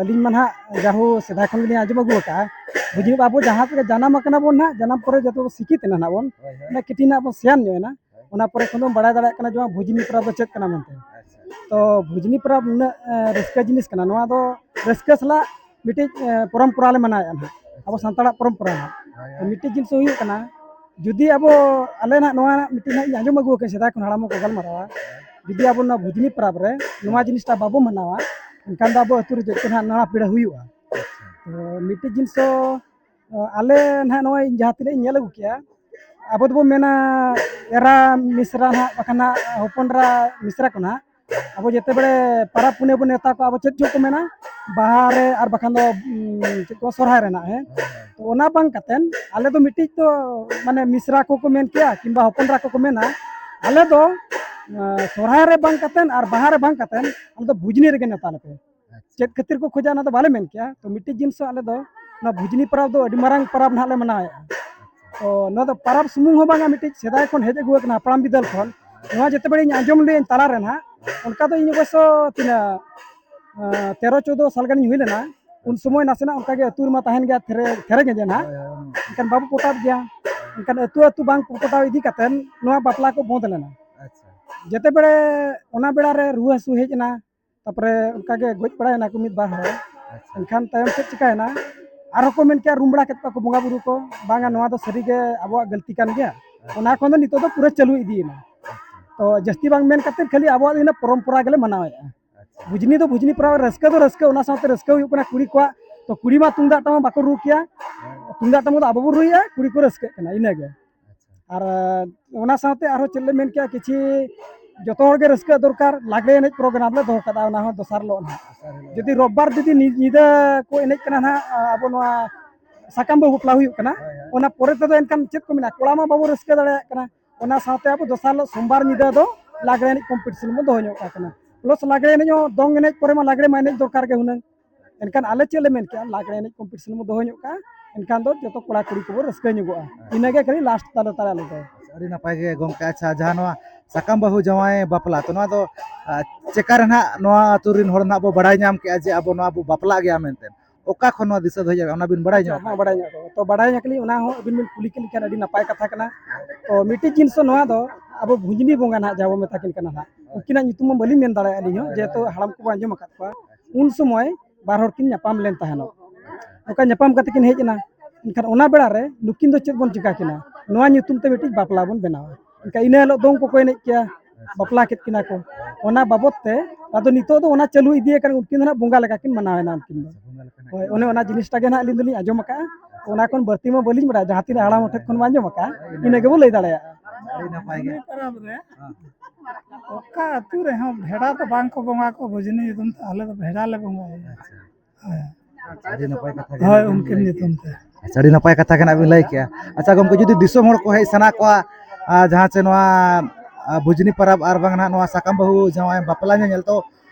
ᱟᱹᱞᱤᱧ ᱢᱟ ᱱᱟᱦᱟᱜ ᱡᱟᱦᱳ ᱥᱮᱫᱟᱭ ᱠᱷᱚᱱ ᱜᱮᱞᱤᱧ ᱟᱸᱡᱚᱢ ᱟᱹᱜᱩ ᱟᱠᱟᱫᱼᱟ, ᱵᱷᱩᱡᱽᱱᱤ ᱟᱵᱚ ᱡᱟᱦᱟᱸ ᱛᱤᱱᱟᱹᱜ ᱡᱟᱱᱟᱢ ᱟᱠᱟᱱᱟ ᱵᱚᱱ ᱱᱟᱦᱟᱜ, ᱡᱟᱱᱟᱢ ᱯᱚᱨᱮ ᱡᱚᱛᱚ ᱵᱚᱱ ᱥᱤᱠᱷᱤᱛ ᱮᱱᱟ ᱱᱟᱦᱟᱜ ᱵᱚᱱ, ᱦᱳᱭ, ᱦᱳᱭ᱾ ᱚᱱᱟ ᱠᱟᱹᱴᱤᱡ ᱱᱟᱦᱟᱜ ᱵᱚᱱ ᱥᱮᱭᱟᱱ ᱧᱚᱜ ᱮᱱᱟ, ᱦᱳᱭ᱾ ᱚᱱᱟ ᱯᱚᱨᱮ ᱠᱷᱚᱱ ᱫᱚ ᱵᱟᱲᱟᱭ ᱫᱟᱲᱮᱭᱟᱜ ᱠᱟᱱᱟ ᱡᱮ ᱵᱟᱝ ᱵᱷᱩᱡᱽᱱᱤ ᱯᱚᱨᱚᱵᱽ ᱫᱚ ᱪᱮᱫ ᱠᱟᱱᱟ ᱢᱮᱱᱛᱮ᱾ ᱟᱪᱪᱷᱟ᱾ ᱛᱚ ᱵᱷᱩᱡᱽᱱᱤ ᱯᱚᱨᱚᱵᱽ ᱱᱩᱱᱟᱹᱜ, ᱮ, ᱨᱟᱹᱥᱠᱟᱹ ᱡᱤᱱᱤᱥ ᱠᱟᱱᱟ, ᱱᱚᱣᱟ ᱫᱚ ᱨᱟᱹᱥᱠᱟᱹ ᱥᱟᱞᱟᱜ ᱢᱤᱫᱴᱤᱡ, ᱮ, ᱯᱚᱨᱚᱢᱯᱚᱨᱟ ᱞᱮ ᱢᱟᱱᱟᱣᱮᱫᱼᱟ ᱱᱟᱦᱟᱜ, ᱟᱵᱚ ᱥᱟᱱᱛᱟᱲᱟᱜ ᱯᱚᱨᱚᱢᱯᱚᱨᱟ ᱱᱟᱦᱟᱜ᱾ ᱦᱳᱭ, ᱦᱳᱭ᱾ ᱢᱤᱫᱴᱤᱡ ᱡᱤᱱᱤᱥ ᱦᱩᱭᱩᱜ ᱠᱟᱱᱟ, ᱡᱩᱫᱤ ᱟᱵᱚ, ᱟᱞᱮ ᱱᱟᱦᱟᱜ ᱱᱚᱣᱟ ᱢᱤᱫᱴᱤᱡ ᱱᱟᱦᱟᱜ ᱤᱧ ᱟᱸᱡᱚᱢ ᱟᱹᱜᱩ ᱟᱠᱟᱫ ᱥᱮᱫᱟᱭ ᱠᱷᱚᱱ ᱦᱟᱲᱟᱢ ᱠᱚ ᱜᱟᱞᱢᱟᱨᱟᱣᱟ, ᱡᱩᱫᱤ ᱟᱵᱚ ᱱᱚᱣᱟ ᱵᱷᱩᱡᱽᱱᱤ ᱯᱚᱨᱚᱵᱽ ᱨᱮ ᱱᱚᱣᱟ ᱡᱤᱱᱤᱥᱴᱟ ᱵᱟᱵᱚ ᱢᱟᱱᱟᱣᱟ, ᱮᱱᱠᱷᱟᱱ ᱫᱚ ᱟᱵᱚ ᱟᱹᱛᱩ ᱨᱮ ᱪᱮᱫ ᱪᱚ ᱱᱟᱦᱟᱜ ᱱᱟᱱᱟ ᱯᱤᱲᱟᱹ ᱦᱩᱭᱩᱜᱼᱟ᱾ ᱟᱪᱪᱷᱟ᱾ ᱛᱚ ᱢᱤᱫᱴᱤᱡ ᱡᱤᱱᱤᱥ ᱫᱚ, ᱟᱞᱮ ᱱᱟᱦᱟᱜ ᱱᱚᱜᱼᱚᱭ ᱡᱟᱦᱟᱸ ᱛᱤᱱᱟᱹᱜ ᱤᱧ ᱧᱮᱞ ᱟᱹᱜᱩ ᱠᱮᱜᱼᱟ, ᱟᱵᱚ ᱫᱚᱵᱚ ᱢᱮᱱᱟ ᱮᱨᱟ ᱢᱤᱥᱨᱟ ᱱᱟᱦᱟᱜ, ᱵᱟᱠᱷᱟᱱ ᱱᱟᱦᱟᱜ ᱦᱚᱯᱚᱱ ᱮᱨᱟ ᱢᱤᱥᱨᱟ ᱠᱚ ᱱᱟᱦᱟᱜ, ᱟᱵᱚ ᱡᱮᱛᱮ ᱵᱮᱲᱮ ᱯᱟᱨᱟᱵᱽ ᱯᱩᱱᱟᱹᱭ ᱵᱚᱱ ᱱᱮᱣᱛᱟ ᱠᱚᱣᱟ, ᱟᱵᱚ ᱪᱮᱫ ᱪᱚ ᱠᱚ ᱢᱮᱱᱟ, ᱵᱟᱦᱟ ᱨᱮ ᱟᱨ ᱵᱟᱠᱷᱟᱱ ᱫᱚ, ᱩᱸ, ᱪᱮᱫ ᱠᱚ, ᱥᱚᱨᱦᱟᱭ ᱨᱮᱱᱟᱜ, ᱦᱮᱸ? ᱦᱳᱭ, ᱦᱳᱭ᱾ ᱛᱚ ᱚᱱᱟ ᱵᱟᱝ ᱠᱟᱛᱮᱱ ᱟᱞᱮ ᱫᱚ ᱢᱤᱫᱴᱤᱡ ᱫᱚ ᱢᱟᱱᱮ ᱢᱤᱥᱨᱟ ᱠᱚᱠᱚ ᱢᱮᱱ ᱠᱮᱭᱟ ᱠᱤᱝᱵᱟ ᱦᱚᱯᱚᱱ ᱮᱨᱟ ᱠᱚᱠᱚ ᱢᱮᱱᱟ, ᱟᱞᱮ ᱫᱚ, ᱮᱸ, ᱥᱚᱨᱦᱟᱭ ᱨᱮ ᱵᱟᱝ ᱠᱟᱛᱮᱱ ᱟᱨ ᱵᱟᱦᱟ ᱨᱮ ᱵᱟᱝ ᱠᱟᱛᱮᱱ ᱟᱞᱮ ᱫᱚ ᱵᱷᱩᱡᱽᱱᱤ ᱨᱮᱜᱮ ᱱᱮᱣᱛᱟ ᱞᱮᱯᱮ᱾ ᱟᱪᱪᱷᱟ᱾ ᱪᱮᱫ ᱠᱷᱟᱹᱛᱤᱨ ᱠᱚ ᱠᱷᱚᱡᱟ, ᱚᱱᱟ ᱫᱚ ᱵᱟᱞᱮ ᱢᱮᱱ ᱠᱮᱭᱟ᱾ ᱛᱚ ᱢᱤᱫᱴᱤᱡ ᱡᱤᱱᱤᱥ ᱦᱚᱸ ᱟᱞᱮ ᱫᱚ ᱱᱚᱣᱟ ᱵᱷᱩᱡᱽᱱᱤ ᱯᱚᱨᱚᱵᱽ ᱫᱚ ᱟᱹᱰᱤ ᱢᱟᱨᱟᱝ ᱯᱚᱨᱚᱵᱽ ᱱᱟᱦᱟᱜ ᱞᱮ ᱢᱟᱱᱟᱣᱮᱫᱼᱟ᱾ ᱛᱚ ᱱᱚᱣᱟ ᱫᱚ ᱯᱚᱨᱚᱵᱽ ᱥᱩᱢᱩᱝ ᱦᱚᱸ ᱵᱟᱝᱟ, ᱢᱤᱫᱴᱤᱡ ᱥᱮᱫᱟᱭ ᱠᱷᱚᱱ ᱦᱮᱡ ᱟᱹᱜᱩ ᱟᱠᱟᱱᱟ ᱦᱟᱯᱲᱟᱢ ᱵᱤᱫᱟᱹᱞ ᱠᱷᱚᱱ᱾ ᱱᱚᱣᱟ ᱡᱮᱛᱮ ᱵᱮᱲᱮᱧ ᱟᱸᱡᱚᱢ ᱞᱮᱫᱟᱹᱧ ᱛᱟᱞᱟ ᱨᱮ ᱱᱟᱦᱟᱜ, ᱚᱱᱠᱟ ᱫᱚ ᱤᱧ ᱚᱵᱚᱥᱥᱚ ᱛᱤᱱᱟᱹᱜ, ᱟᱸ, ᱛᱮᱨᱚ ᱪᱳᱫᱽᱫᱳ ᱥᱟᱞ ᱜᱟᱱᱤᱧ ᱦᱩᱭ ᱞᱮᱱᱟ᱾ ᱩᱱ ᱥᱚᱢᱚᱭ ᱱᱟᱥᱮᱱᱟᱜ ᱚᱱᱠᱟ ᱜᱮ ᱟᱹᱛᱩ ᱨᱮᱢᱟ ᱛᱟᱦᱮᱱ ᱜᱮᱭᱟ ᱛᱷᱮᱨᱮ, ᱛᱷᱮᱨᱮ ᱜᱮᱸᱡᱮ ᱱᱟᱦᱟᱜ᱾ ᱦᱳᱭ, ᱦᱳᱭ᱾ ᱮᱱᱠᱷᱟᱱ ᱵᱟᱵᱚ ᱯᱚᱴᱟᱣ ᱜᱮᱭᱟ᱾ ᱮᱱᱠᱷᱟᱱ ᱟᱹᱛᱩ ᱟᱹᱛᱩ ᱵᱟᱝ ᱯᱚᱴᱟᱣ ᱤᱫᱤ ᱠᱟᱛᱮᱱ ᱱᱚᱣᱟ ᱵᱟᱯᱞᱟ ᱠᱚ ᱵᱚᱱᱫ ᱞᱮᱱᱟ᱾ ᱟᱪᱪᱷᱟ᱾ ᱡᱮᱛᱮ ᱵᱮᱲᱮ ᱚᱱᱟ ᱵᱮᱲᱟ ᱨᱮ ᱨᱩᱣᱟᱹ ᱦᱟᱹᱥᱩ ᱦᱮᱡ ᱮᱱᱟ, ᱛᱟᱨᱯᱚᱨᱮ ᱚᱱᱠᱟ ᱜᱮ ᱜᱚᱡ ᱵᱟᱲᱟᱭᱮᱱᱟ ᱠᱚ ᱢᱤᱫ ᱵᱟᱨ ᱦᱚᱲ᱾ ᱟᱪᱪᱷᱟ᱾ ᱮᱱᱠᱷᱟᱱ ᱛᱟᱭᱚᱢ ᱪᱮᱫ ᱪᱤᱠᱟᱭᱮᱱᱟ, ᱟᱨᱦᱚᱸ ᱠᱚ ᱢᱮᱱ ᱠᱮᱜᱼᱟ, ᱨᱩᱢ ᱵᱟᱲᱟ ᱠᱮᱫ ᱠᱚᱣᱟ ᱠᱚ ᱵᱚᱸᱜᱟ ᱵᱩᱨᱩ ᱠᱚ, ᱵᱟᱝᱟ, ᱱᱚᱣᱟ ᱫᱚ ᱥᱟᱹᱨᱤ ᱜᱮ ᱟᱵᱚᱣᱟᱜ ᱜᱟᱹᱞᱛᱤ ᱠᱟᱱ ᱜᱮᱭᱟ᱾ ᱟᱪᱪᱷᱟ᱾ ᱚᱱᱟ ᱠᱷᱚᱱ ᱫᱚ ᱱᱤᱛᱚᱜ ᱫᱚ ᱯᱩᱨᱟᱹ ᱪᱟᱹᱞᱩ ᱤᱫᱤᱭᱮᱱᱟ᱾ ᱟᱪᱪᱷᱟ᱾ ᱛᱚ ᱡᱟᱹᱥᱛᱤ ᱵᱟᱝ ᱢᱮᱱ ᱠᱟᱛᱮ ᱠᱷᱟᱹᱞᱤ ᱟᱵᱚᱣᱟᱜ ᱫᱚ ᱤᱱᱟᱹ ᱯᱚᱨᱚᱢᱯᱚᱨᱟ ᱜᱮᱞᱮ ᱢᱟᱱᱟᱣᱮᱫᱼᱟ᱾ ᱟᱪᱪᱷᱟ᱾ ᱵᱷᱩᱡᱽᱱᱤ ᱫᱚ ᱵᱷᱩᱡᱽᱱᱤ ᱯᱚᱨᱚᱵᱽ, ᱨᱟᱹᱥᱠᱟᱹ ᱫᱚ ᱨᱟᱹᱥᱠᱟᱹ, ᱚᱱᱟ ᱥᱟᱶᱛᱮ ᱨᱟᱹᱥᱠᱟᱹ ᱦᱩᱭᱩᱜ ᱠᱟᱱᱟ ᱠᱩᱲᱤ ᱠᱚᱣᱟᱜ᱾ ᱛᱚ ᱠᱩᱲᱤ ᱢᱟ ᱛᱩᱢᱫᱟᱜ ᱴᱟᱢᱟᱠ ᱵᱟᱠᱚ ᱨᱩ ᱠᱮᱭᱟ, ᱦᱮᱸ᱾ ᱛᱩᱢᱫᱟᱜ ᱴᱟᱢᱟᱠ ᱫᱚ ᱟᱵᱚ ᱵᱚᱱ ᱨᱩᱭᱮᱫᱼᱟ, ᱠᱩᱲᱤ ᱠᱚ ᱨᱟᱹᱥᱠᱟᱹᱜ ᱠᱟᱱᱟ, ᱤᱱᱟᱹᱜᱮ᱾ ᱟᱪᱪᱷᱟ᱾ ᱟᱨ, ᱮ, ᱚᱱᱟ ᱥᱟᱶᱛᱮ ᱟᱨᱦᱚᱸ ᱪᱮᱫ ᱞᱮ ᱢᱮᱱ ᱠᱮᱜᱼᱟ, ᱠᱤᱪᱷᱤ ᱡᱚᱛᱚ ᱦᱚᱲ ᱜᱮ ᱨᱟᱹᱥᱠᱟᱹ ᱫᱚᱨᱠᱟᱨ, ᱞᱟᱜᱽᱲᱮ ᱮᱱᱮᱡ ᱯᱨᱳᱜᱨᱟᱢ ᱞᱮ ᱫᱚᱦᱚ ᱠᱟᱫᱟ, ᱚᱱᱟ ᱦᱚᱸ ᱫᱚᱥᱟᱨ ᱦᱤᱞᱳᱜ ᱱᱟᱦᱟᱜ᱾ ᱫᱚᱥᱟᱨ ᱦᱤᱞᱳᱜ᱾ ᱡᱩᱫᱤ ᱨᱳᱵᱵᱟᱨ ᱡᱩᱫᱤ ᱧᱤ-, ᱧᱤᱫᱟᱹ ᱠᱚ ᱮᱱᱮᱡ ᱠᱟᱱᱟ ᱱᱟᱦᱟᱜ, ᱟᱵᱚ ᱱᱚᱣᱟ ᱥᱟᱠᱟᱢ ᱵᱟᱹᱦᱩ ᱵᱟᱯᱞᱟ ᱦᱩᱭᱩᱜ ᱠᱟᱱᱟ, ᱦᱳᱭ, ᱦᱳᱭ᱾ ᱚᱱᱟ ᱯᱚᱨᱮ ᱛᱮᱫᱚ ᱮᱱᱠᱷᱟᱱ ᱪᱮᱫ ᱠᱚ ᱢᱮᱱᱟ, ᱠᱚᱲᱟ ᱢᱟ ᱵᱟᱵᱚ ᱨᱟᱹᱥᱠᱟᱹ ᱫᱟᱲᱮᱭᱟᱜ ᱠᱟᱱᱟ, ᱚᱱᱟ ᱥᱟᱶᱛᱮ ᱟᱵᱚ ᱫᱚᱥᱟᱨ ᱦᱤᱞᱳᱜ ᱥᱳᱢᱵᱟᱨ ᱧᱤᱫᱟᱹ ᱫᱚ ᱞᱟᱜᱽᱲᱮ ᱮᱱᱮᱡ ᱠᱚᱢᱯᱤᱴᱤᱥᱚᱱ ᱵᱚᱱ ᱫᱚᱦᱚ ᱧᱚᱜ ᱠᱟᱜ ᱠᱟᱱᱟ᱾ ᱯᱞᱟᱥ ᱞᱟᱜᱽᱲᱮ ᱮᱱᱮᱡ ᱦᱚᱸ, ᱫᱚᱝ ᱮᱱᱮᱡ ᱯᱚᱨᱮ ᱢᱟ ᱞᱟᱜᱽᱲᱮ ᱢᱟ ᱮᱱᱮᱡ ᱫᱚᱨᱠᱟᱨ ᱜᱮ ᱦᱩᱱᱟᱹᱝ᱾ ᱮᱱᱠᱷᱟᱱ ᱟᱞᱮ ᱪᱮᱫ ᱞᱮ ᱢᱮᱱ ᱠᱮᱜᱼᱟ, ᱞᱟᱜᱽᱲᱮ ᱮᱱᱮᱡ ᱠᱚᱢᱯᱤᱴᱤᱥᱚᱱ ᱵᱚ ᱫᱚᱦᱚ ᱧᱚᱜ ᱠᱟᱜᱼᱟ, ᱮᱱᱠᱷᱟᱱ ᱫᱚ ᱡᱚᱛᱚ ᱠᱚᱲᱟ ᱠᱩᱲᱤ ᱠᱚᱵᱚ ᱨᱟᱹᱥᱠᱟᱹ ᱧᱚᱜᱚᱜᱼᱟ᱾ ᱤᱱᱟᱹᱜᱮ ᱠᱷᱟᱹᱞᱤ ᱞᱟᱥᱴ ᱛᱟᱞᱮ ᱛᱟᱞᱮ ᱟᱞᱮ ᱫᱚ᱾ ᱟᱹᱰᱤ ᱱᱟᱯᱟᱭ ᱜᱮ ᱜᱚᱢᱠᱮ᱾ ᱟᱪᱪᱷᱟ, ᱡᱟᱦᱟᱸ ᱱᱚᱣᱟ ᱥᱟᱠᱟᱢ ᱵᱟᱹᱦᱩ ᱡᱟᱶᱟᱭ ᱵᱟᱯᱞᱟ, ᱛᱚ ᱱᱚᱣᱟ ᱫᱚ ᱟᱨ, ᱪᱮᱠᱟ ᱨᱮ ᱱᱟᱦᱟᱜ ᱱᱚᱣᱟ ᱟᱹᱛᱩ ᱨᱮᱱ ᱦᱚᱲ ᱱᱟᱦᱟᱜ ᱵᱚ ᱵᱟᱲᱟᱭ ᱧᱟᱢ ᱠᱮᱜᱼᱟ ᱡᱮ ᱟᱵᱚ ᱱᱚᱣᱟ ᱵᱚ ᱵᱟᱯᱞᱟᱜ ᱜᱮᱭᱟ ᱢᱮᱱᱛᱮ? ᱚᱠᱟ ᱠᱷᱚᱱ ᱱᱚᱣᱟ ᱫᱤᱥᱟᱹ ᱫᱚ ᱦᱮᱡ ᱟᱠᱟᱱᱟ, ᱚᱱᱟ ᱵᱤᱱ ᱵᱟᱲᱟᱭ ᱧᱟᱢ ᱦᱚᱸ ᱵᱟᱲᱟᱭ ᱧᱚᱜ ᱠᱚ᱾ ᱛᱚ ᱵᱟᱲᱟᱭ ᱧᱚᱜ ᱠᱟᱹᱞᱤᱧ, ᱚᱱᱟ ᱦᱚᱸ ᱟᱹᱵᱤᱱ ᱵᱤᱱ ᱠᱩᱞᱤ ᱠᱮᱫ ᱞᱮᱠᱷᱟᱱ ᱟᱹᱰᱤ ᱱᱟᱯᱟᱭ ᱠᱟᱛᱷᱟ ᱠᱟᱱᱟ᱾ ᱛᱚ ᱢᱤᱫᱴᱤᱡ ᱡᱤᱱᱤᱥ ᱫᱚ ᱱᱚᱣᱟ ᱫᱚ ᱟᱵᱚ ᱵᱷᱩᱡᱽᱱᱤ ᱵᱚᱸᱜᱟ ᱱᱟᱦᱟᱜ ᱡᱟᱦᱟᱸ ᱵᱚ ᱢᱮᱛᱟ ᱠᱤᱱ ᱠᱟᱱᱟ ᱱᱟᱦᱟᱜ, ᱩᱱᱠᱤᱱᱟᱜ ᱧᱩᱛᱩᱢ ᱢᱟ ᱵᱟᱹᱞᱤᱧ ᱢᱮᱱ ᱫᱟᱲᱮᱭᱟᱜᱼᱟ ᱟᱹᱞᱤᱧ ᱦᱚᱸ, ᱡᱮᱦᱮᱛᱩ ᱦᱟᱲᱟᱢ ᱠᱚᱵᱚ ᱟᱸᱡᱚᱢ ᱟᱠᱟᱫ ᱠᱚᱣᱟ᱾ ᱩᱱ ᱥᱚᱢᱚᱭ ᱵᱟᱨ ᱦᱚᱲ ᱠᱤᱱ ᱧᱟᱯᱟᱢ ᱞᱮᱱ ᱛᱟᱦᱮᱱᱚᱜ᱾ ᱱᱚᱝᱠᱟ ᱧᱟᱯᱟᱢ ᱠᱟᱛᱮ ᱠᱤᱱ ᱦᱮᱡ ᱮᱱᱟ᱾ ᱮᱱᱠᱷᱟᱱ ᱚᱱᱟ ᱵᱮᱲᱟ ᱨᱮ ᱱᱩᱠᱤᱱ ᱫᱚ ᱪᱮᱫ ᱵᱚᱱ ᱪᱤᱠᱟ ᱠᱤᱱᱟ? ᱱᱚᱣᱟ ᱧᱩᱛᱩᱢ ᱛᱮ ᱢᱤᱫᱴᱤᱡ ᱵᱟᱯᱞᱟ ᱵᱚᱱ ᱵᱮᱱᱟᱣᱟ᱾ ᱮᱱᱠᱷᱟᱱ ᱤᱱᱟᱹ ᱦᱤᱞᱳᱜ ᱫᱚᱝ ᱠᱚᱠᱚ ᱮᱱᱮᱡ ᱠᱮᱭᱟ, ᱵᱟᱯᱞᱟ ᱠᱮᱫ ᱠᱤᱱᱟ ᱠᱚ᱾ ᱚᱱᱟ ᱵᱟᱵᱚᱫ ᱛᱮ ᱟᱫᱚ ᱱᱤᱛᱚᱜ ᱫᱚ ᱚᱱᱟ ᱪᱟᱹᱞᱩ ᱤᱫᱤ ᱟᱠᱟᱱ, ᱩᱱᱠᱤᱱ ᱫᱚ ᱱᱟᱦᱟᱜ ᱵᱚᱸᱜᱟ ᱞᱮᱠᱟ ᱠᱤᱱ ᱢᱟᱱᱟᱣ ᱮᱱᱟ ᱩᱱᱠᱤᱱ ᱫᱚ᱾ ᱦᱳᱭ, ᱚᱱᱮ ᱚᱱᱟ ᱡᱤᱱᱤᱥᱴᱟ ᱜᱮ ᱱᱟᱦᱟᱜ ᱟᱹᱞᱤᱧ ᱫᱚᱞᱤᱧ ᱟᱸᱡᱚᱢ ᱟᱠᱟᱫᱼᱟ᱾ ᱚᱱᱟ ᱠᱷᱚᱱ ᱵᱟᱹᱲᱛᱤ ᱢᱟ ᱵᱟᱹᱞᱤᱧ ᱵᱟᱲᱟᱭᱟ, ᱡᱟᱦᱟᱸ ᱛᱤᱱᱟᱹᱜ ᱦᱟᱲᱟᱢ ᱦᱚᱲ ᱴᱷᱮᱱ ᱠᱷᱚᱱ ᱵᱚᱱ ᱟᱸᱡᱚᱢ ᱟᱠᱟᱫᱼᱟ, ᱤᱱᱟᱹ ᱜᱮᱵᱚ ᱞᱟᱹᱭ ᱫᱟᱲᱮᱭᱟᱜᱼᱟ᱾ ᱟᱹᱰᱤ ᱱᱟᱯᱟᱭ ᱜᱮ᱾ ᱯᱚᱨᱚᱵᱽ ᱨᱮ ᱚᱠᱟ ᱟᱹᱛᱩ ᱨᱮᱦᱚᱸ ᱵᱷᱮᱰᱟ ᱫᱚ ᱵᱟᱝ ᱠᱚ ᱵᱚᱸᱜᱟ ᱠᱚ ᱵᱷᱩᱡᱽᱱᱤ ᱧᱩᱛᱩᱢ ᱛᱮ, ᱟᱞᱮ ᱫᱚ ᱵᱷᱮᱰᱟ ᱞᱮ ᱵᱚᱸᱜᱟᱭᱟ᱾ ᱦᱳᱭ᱾ ᱟᱹᱰᱤ ᱱᱟᱯᱟᱭ ᱠᱟᱛᱷᱟ ᱜᱮ ᱦᱳᱭ, ᱵᱤᱱ ᱩᱱᱠᱤᱱ ᱞᱟᱹᱭ ᱧᱩᱛᱩᱢ ᱠᱮᱜᱼᱟ᱾ ᱛᱮ᱾ ᱟᱪᱪᱷᱟ, ᱟᱹᱰᱤ ᱱᱟᱯᱟᱭ ᱠᱟᱛᱷᱟ ᱜᱮ ᱱᱟᱜ ᱵᱤᱱ ᱞᱟᱹᱭ ᱠᱮᱜᱼᱟ᱾ ᱟᱪᱪᱷᱟ ᱜᱚᱢᱠᱮ, ᱡᱩᱫᱤ ᱫᱤᱥᱚᱢ ᱦᱚᱲ ᱠᱚ ᱦᱮᱡ ᱥᱟᱱᱟ ᱠᱚᱣᱟ, ᱟᱨ ᱡᱟᱦᱟᱸ ᱪᱮ ᱱᱚᱣᱟ ᱟᱨ ᱵᱷᱩᱡᱽᱱᱤ ᱯᱚᱨᱚᱵᱽ ᱟᱨ ᱵᱟᱝ ᱱᱟᱦᱟᱜ ᱱᱚᱣᱟ ᱥᱟᱠᱟᱢ ᱵᱟᱹᱦᱩ ᱡᱟᱶᱟᱭ ᱵᱟᱯᱞᱟ ᱧᱮᱧᱮᱞ, ᱛᱚ